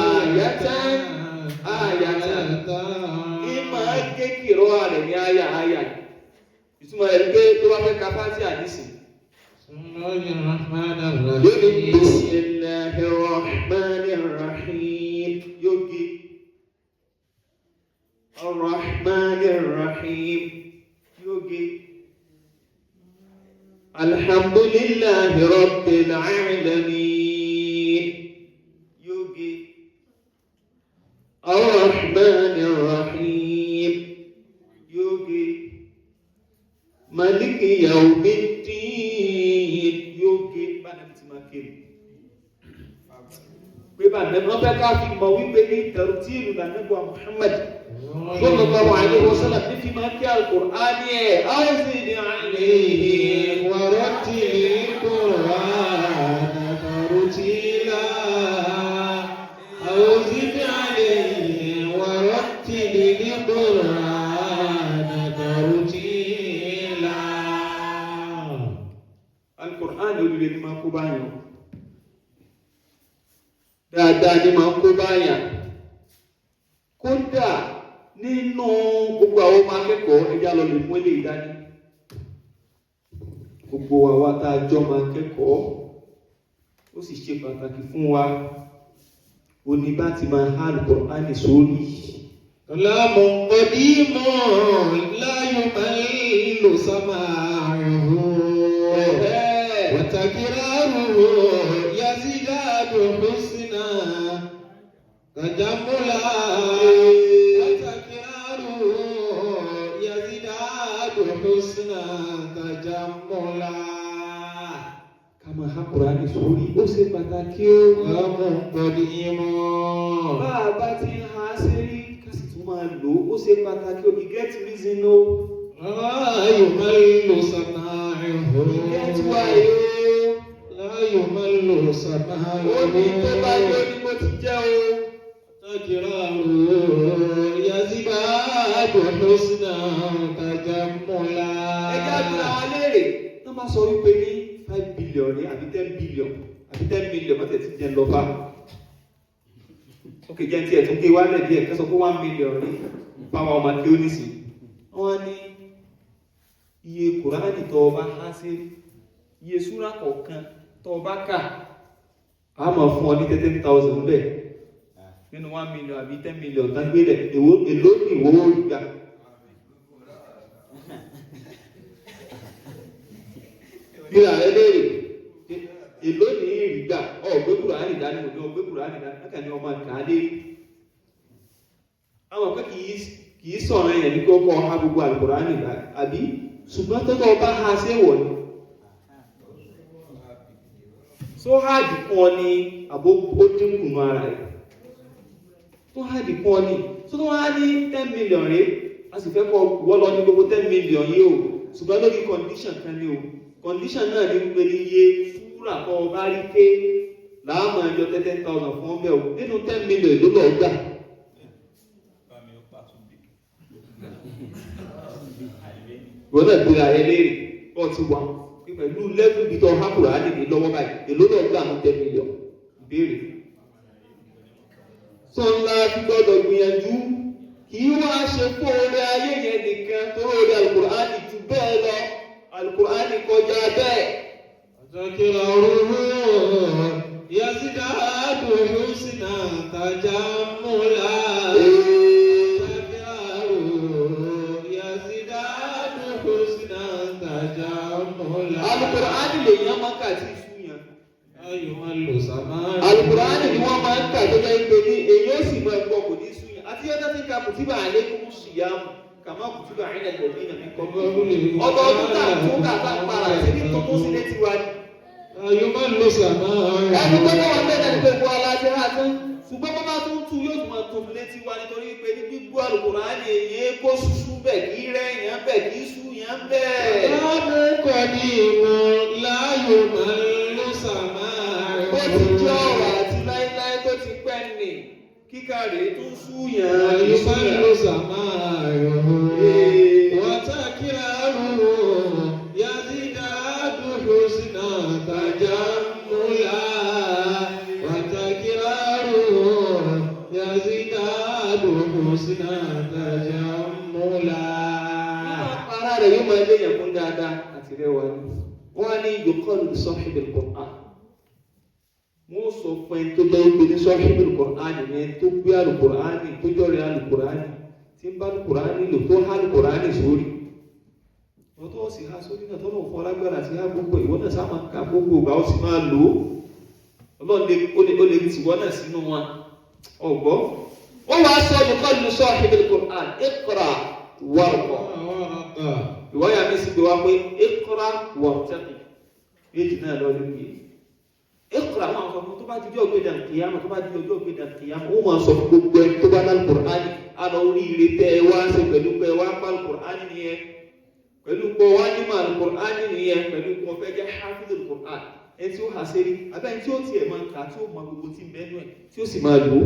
ayatan ayatan. Ìmọ̀ gé kìrọ̀ rẹ̀ ní àyà àyà. Ìtumọ̀ rẹ̀ ni pé tó bá fẹ́ ka Fátíhà nísìn. بسم الله الرحمن Yóò ní الرحيم. Bismillahir Rahmanir Rahim. Yóò gé. Ar-Rahmanir Rahim. Yóò gé. Alhamdulillahi Rabbil Alamin. Yóò gé. Ar-Rahmanir Rahim. Yóò gé. Maliki Yawmiddin. Yóò gé. Bá nàbí ti máa kéré. Pé bá nàbí wọ́n fẹ́ ká fi mọ̀ wípé ní tartilu lànàbí wa Muhammad sallallahu alaihi wasallam ní fi máa kí Al-Qur'ani ẹ̀ áwùsì ní àlẹ́ ورتل القرآن ترتيلا أو زد عليه ورتل القرآن ترتيلا. Al-Qur'ani olùlé ní máa kó báyàn. Dáadáa ní máa kó báyàn. Kódà nínú gbogbo àwọn ọmọ akẹ́kọ̀ọ́ ẹja lọ lè mú eléyìí dání. Gbogbo àwa tá a jọ máa kẹ́kọ̀ọ́ ó sì ṣe pàtàkì fún wa. Òní bá ti máa há Al-Qur'ani sórí. كلام قديم لا يمل سماعه وتكراره يزداد حسنا تجملا وتكراره يزداد حسنا تجملا. Ká máa há Kùránì sórí ó ṣe pàtàkì o. كلام قديم. Bá a bá ti ń há sérí ká sì tún máa lò ó, ó ṣe pàtàkì o. You get reason o. لا يمل سماعه. You get why o. لا يمل سماعه. Ó ní tó bá yọ ní mo ti jẹ́ o. تكراره يزداد حسنا تجملا. Ẹgbẹ́ àdúrà wa léèrè tó bá sọ wípé ní million rí àbí 10 billion àbí 10 million mọ́tẹ̀ tí jẹ́ ń lọ bá. Ok, jẹ́ tí ẹ̀ tún gé wálẹ̀ díẹ̀ kẹ́sọ̀ pé 1 million rí báwa ọmọ kí ó ní sí. Wọ́n ní iye Kùránì tó o bá há sí, iye súrà kọ̀ọ̀kan tó o bá kà, á máa fún ọ ní 13,000 bẹ́ẹ̀ nínú 1 million àbí 10 million tán gbélẹ̀. Èwo èló ni ìwọ ó gbà? Bíra rẹ léèrè, èló ní ìrì gbà? Ọ̀gbẹ́ Kùránì dání, òní ọ̀gbẹ́ Kùránì dání, lákàní ọmọ kàálé. Àwọn pé kì í sọ̀rọ̀ ẹ̀yàn ní kókó ọha gbogbo Àlùkùránì àbí, ṣùgbọ́n tó tọ́ bá ha ṣé wọ̀ ni. So háàdì kún ọ ní àbó ó dínkù nù ara rẹ̀. Tó háàdì kún ọ ní. Tó tó wá ní 10 million rèé, a sì fẹ́ kọ́ wọ́ lọ ní gbogbo 10 million yìí o. Ṣùgbọ́n lórí condition kan ni o. Condition náà ní wípé ní iye súrà kọ́ ọ bá rí ké láàmú ẹjọ́ 10,000 fún ọbẹ̀ o. Nínú 10 million ló lọ gbà. Ìwọ náà gbéra ẹ léèrè bọ́ ti wà pé pẹ̀lú lẹ́gùn ibi tó há Kùránì ní lọ́wọ́ báyìí, èló lọ gbà ní 10 million? Ìbéèrè. Sọ ńlá fi gbọ́dọ̀ gbìyànjú, kì í wá ṣe fún orí ayé yẹn nìkan, torí orí Àlùkùránì ju bẹ́ẹ̀ lọ, Àlùkùránì kọjá bẹ́ẹ̀. تكراره يزداد حسنا تجملا. تكراره يزداد حسنا تجملا. Àlùkùránì lèèyàn máa ń kà tí ì sú yẹn. أيمل سماعه. Àlùkùránì ni wọ́n máa ń kà tó jẹ́ pé ní èyí ó sì máa gbọ́, kò ní sú yẹn. Àti yọ́n ti ka kùtìbà alaykum síyámù kàmá kùtìbà ala alladhina min qablikum. Ọdọọdún tá à ń tún kà tá à ń para sí ní tuntun sí létí wa ni. أيمل سماعه. Ẹnu tó bá wà bẹ́ẹ̀ náà ni pé gbọ́ aláṣẹ ha tán. Ṣùgbọ́n bá bá tún tú yóò tún máa tuntun létí wa nítorí pé ní gbígbọ́ Àlùkùránì èyí kó ṣuṣu bẹ̀ kí rẹ̀ yẹn bẹ̀ kí sú yẹn bẹ̀. كلام قديم لا يمل سماعه. Bó ti jẹ́ ọ̀rọ̀ àti láéláé tó ti pẹ́ nì, kíkà rèé tó ń sú yẹn kì í sú yẹn. يمل سماعه وتكراره يزداد حسنا تجملا. وتكراره يزداد حسنا تجملا. Ara rẹ̀ yóò máa léèyàn fún dáadáa àti rẹwà ni. Wọ́n á ní yuqalu li sahibil Qur'an. Wọ́n sọ fún ẹni tó jẹ́ pé ní sahibil Qur'an ni ẹni tó gbé Al-Qur'ani, tó jọ̀rẹ̀ Al-Qur'ani, tí ń bá Al-Qur'ani lò, tó há Al-Qur'ani sórí. Wọ́n tó sì há sórí náà, tó lọ́n fún ọlágbára àti há gbogbo ìwọ náà sá máa ka gbogbo ìgbà, ó sì máa lò ó. Ọlọ́run lè ó lè ó lè tìwọ́ náà sínú wọn. Ọ̀gbọ́. Wọ́n wá sọ yuqalu li sahibil Qur'an iqra warqa. ورقة. Ìwáyà mi sì gbé wá pé iqra wartaqi, méjì náà lọ ní iye iqra. Wọn àwọn ọmọ tó bá dijọ́ gbé dàn kìyàmù, tó bá dijọ́ gbé dàn kìyàmù, ó máa sọ fún gbogbo ẹni tó bá ní Kùránì àná oríire tẹ ẹ wá ṣe pẹ̀lú pé ẹ wá pa Kùránì nìyẹn, pẹ̀lú pé wá nímọ̀ Kùránì nìyẹn, pẹ̀lú pé wọ́n fẹ́ jẹ́ hafidul Kùránì, ẹni tí ó hà sẹ́rí abẹ́ ẹni tí ó tiẹ̀ máa kà, tí ó mọ gbogbo tí ń bẹ́nu ẹ̀, tí ó sì máa lò ó.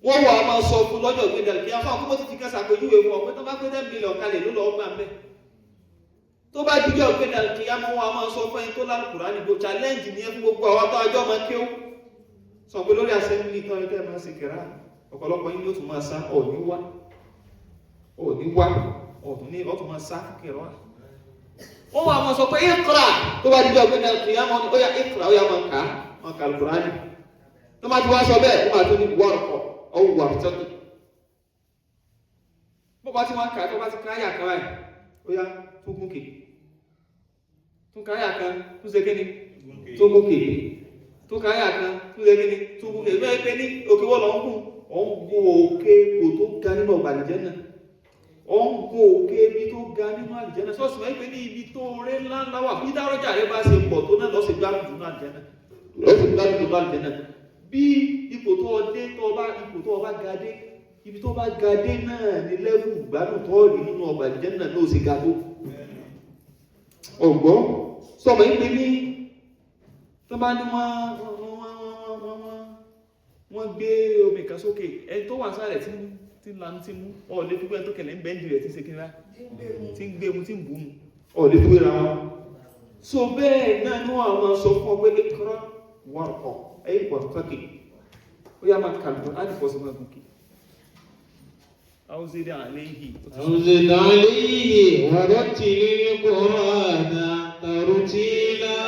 Wọ́n wà á máa sọ fún lọ́jọ́ ìgbéga kí afọ àkókò ti fi kásá àpèjúwe fún ọ pé tó bá pé 10 million kalẹ̀ ló lọ́ọ́ gbà mẹ́. Tó bá dijọ́ ìgbéga kí á mọ́ wọn a máa sọ fún ẹni tó lálùkùránì gbó challenge ní ẹ fún gbogbo àwọn tó ajọ́ máa kéwú. Sọ pé lórí assembly tán ẹ tẹ́ máa ṣe kẹrà, ọ̀pọ̀lọpọ̀ yín yóò tún máa sá ọ̀ní wá, ọ̀ní wá, ọ̀tún ní ọ̀tún máa sá kẹrọ wá. Wọ́n wà máa sọ pé iqra, tó bá dijọ́ ìgbéga kí á mọ́ ó yá iqra, ó yá máa kà á, máa kà Al-Kùránì. Tó bá ti wá sọ bẹ́ẹ̀, wọ́n máa tún ní wọ́ọ̀rọ̀ ọwọ́ àtọ́kì. Bó bá ti wá kà, tó bá ti káyà kan báyìí, ó yá tún gúnkè, tún káyà kan, tún ṣe kíni, tún gúnkè, tún káyà kan, tún ṣe kíni, tún gúnkè. Bẹ́ẹ̀ pé ní òkè wọ́n lọ ń gùn, ọ̀ ń gun òkè kò tó ga nínú ọgbà àlìjẹ́nà, ọ̀ ń gun òkè ibi tó ga nínú àlìjẹ́nà. Sọ́ọ̀sì wáyé pé ní ibi tó rẹ́ ńláńlá wà, bí dárọ́jà rẹ bá ṣe pọ̀ tó náà lọ́sẹ̀ gbádùn nínú àlìjẹ́nà, lọ́sẹ̀ gbádùn nínú àlìjẹ́nà. Bí ipò tó dé, tó bá ipò tó bá ga dé, ibi tó bá ga dé náà ní lẹ́wù gbádùn tó rí nínú ọgbà àlìjẹ́nà náà ó sì ga tó. Ọ̀gbọ́ sọmọ yìí pé ní tó bá ní wọ́n gbé omi kan sókè, ẹni tó wà sálẹ̀ tí ń lanu tí mú ọ̀ lè fi pé ẹni tó kẹlẹ̀ ń bẹ́ńdì rẹ̀ tí ń ṣe kí ńlá tí ń gbé mu tí ń bù mu ọ̀ lè fi wéra wọn. So bẹ́ẹ̀ náà ni wọ́n á máa sọ fún ọ pé ikra warqa ayé warqaki, ó yá máa kàlùkù láti fọ́ sí máa gòkè. Aw zid alayhi. أو زد عليه ورتل القرآن ترتيلا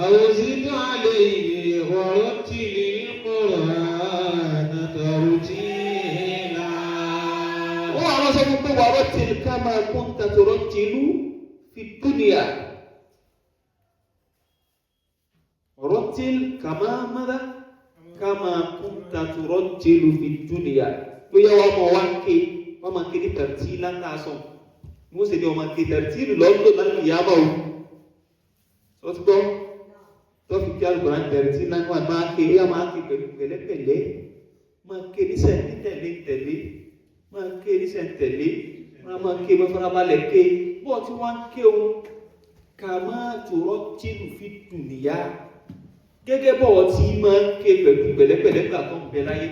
أو زد عليه ورتل القرآن ترتيلا. Wọ́n á máa sọ fún pé warattil kama kunta turattilu fi dunya. Rattil kama mada kama kunta turattilu fi dunya. Bóyá wọ́n mọ̀ wá ń ké, wọ́n máa ké ní tartila ń tà sọ̀. Wọ́n sì ní wọ́n máa ké tartilu lọ́dún láti ìyá bá o. Sọ ti gbọ́, tó fi kí Al-Qur'an tartila ń wà máa ké, bóyá máa ké pẹ̀lú pẹ̀lẹ́pẹ̀lẹ́, máa ké ní sẹ́ ní tẹ̀lé tẹ̀lé, máa ké ní sẹ́ tẹ̀lé, máa ké máa farabalẹ̀ ké. Bọ́ọ̀ tí wọ́n ń ké o, kama turattilu fi dunya, gẹ́gẹ́ bọ́ọ̀ tí máa ń ké pẹ̀lú pẹ̀lẹ́pẹ̀lẹ́ gbà tó ń bẹ láyé.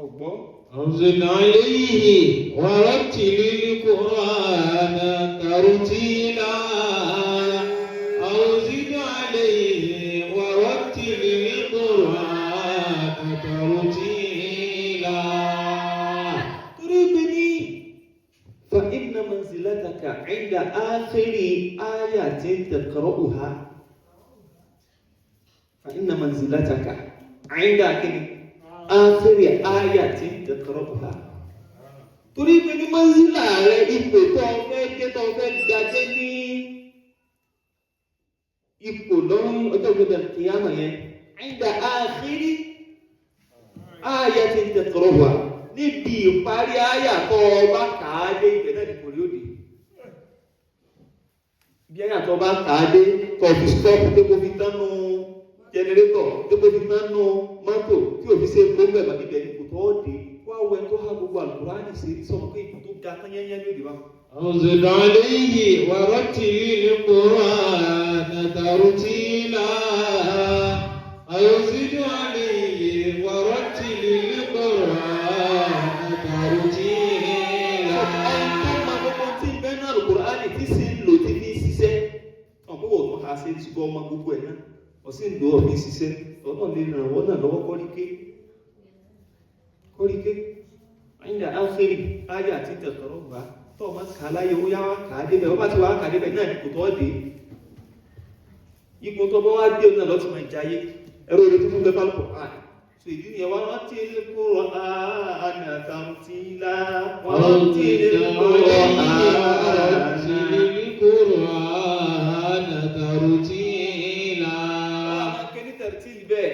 Ọ̀gbọ́. أو زد عليه ورتل القرآن ترتيلا أو زد عليه ورتل القرآن ترتيلا. Torí pé ní fa inna manzilataka inda akhiri ayatin taqra'uha, fa inna manzilataka inda kini akhiri ayatin taqra'uha, torí pé ní manzila rẹ, ipò tó o fẹ́ dé, tó o fẹ́ ga dé ní ipò lọ́rùn ọjọ́ ìgbẹ́bẹ̀ kìyàmọ̀ yẹn, inda akhiri ayatin taqra'uha, níbi ìparí àyà tó o bá kà á dé, ibẹ̀ náà ní kò rí òde. Bí àyà tó o bá kà á dé, tó o fi stọ́ọ̀pù tó kó fi tánú jẹnẹrétọ̀, tó kó fi tánú mọ́tò tí o fi ṣe gbogbo ẹ̀ bàbí ibẹ̀ ní kò tó o dé. Wá wẹ tó há gbogbo Àlùkùránì sí sọmọ pé ipò tó ga tán yẹ́nyẹ́ ní òde bá. أو زد عليه ورتل القرآن ترتيلا أو زد عليه ورتل القرآن ترتيلا. Ẹni tó máa gbogbo tí ń bẹ́ẹ̀ náà Àlùkùránì tí sì ń lò tí fi ń ṣiṣẹ́, ọ̀pọ̀ wò tó ha ṣe ṣùgbọ́n ọmọ gbogbo ẹ̀ náà ọ̀ sì ń lò ọ̀ fi ń ṣiṣẹ́, ọ̀nà lè ràn wọ́n náà lọ́wọ́ kọ́ríké kọ́ríké àyìnlá áńfẹ́rì ayé àti tẹ̀kọ̀rọ̀ wá tó ọmọ kà á láyé, ó yá wá kà á débẹ̀, ó bá ti wá kà á débẹ̀ náà ní kò tó dé ipò tó bá wá dé náà lọ́tí máa jayé ẹ̀rọ orí tuntun bẹ́ẹ̀ bá lọ́pọ̀ á. So ìdí nìyẹn, wá rántí kúrò àná tàǹtìlá, wá rántí kúrò àná. القرآن ترتيلا. Wọ́n máa ké ní tẹ̀rẹ̀tìlì bẹ́ẹ̀,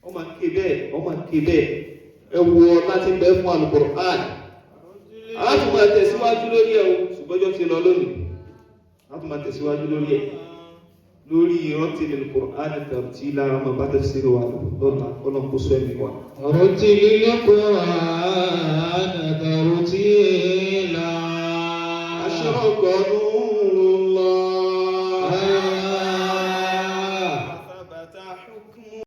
wọ́n máa ké bẹ́ẹ̀, wọ́n máa ké bẹ́ẹ̀. Ẹ wo láti bẹ́ fún Al-Qur'an. A tún máa tẹ̀síwájú lórí ẹ̀ o, ṣùgbọ́n ọjọ́ ti lọ lónìí. A tún máa tẹ̀síwájú lórí ẹ̀. Lórí ìrántí Al-Qur'an tartila, ọmọ bá tafsir wa lọ́la, Ọlọ́run kó sọ ẹ̀mí wa. ورتل القرآن ترتيلا.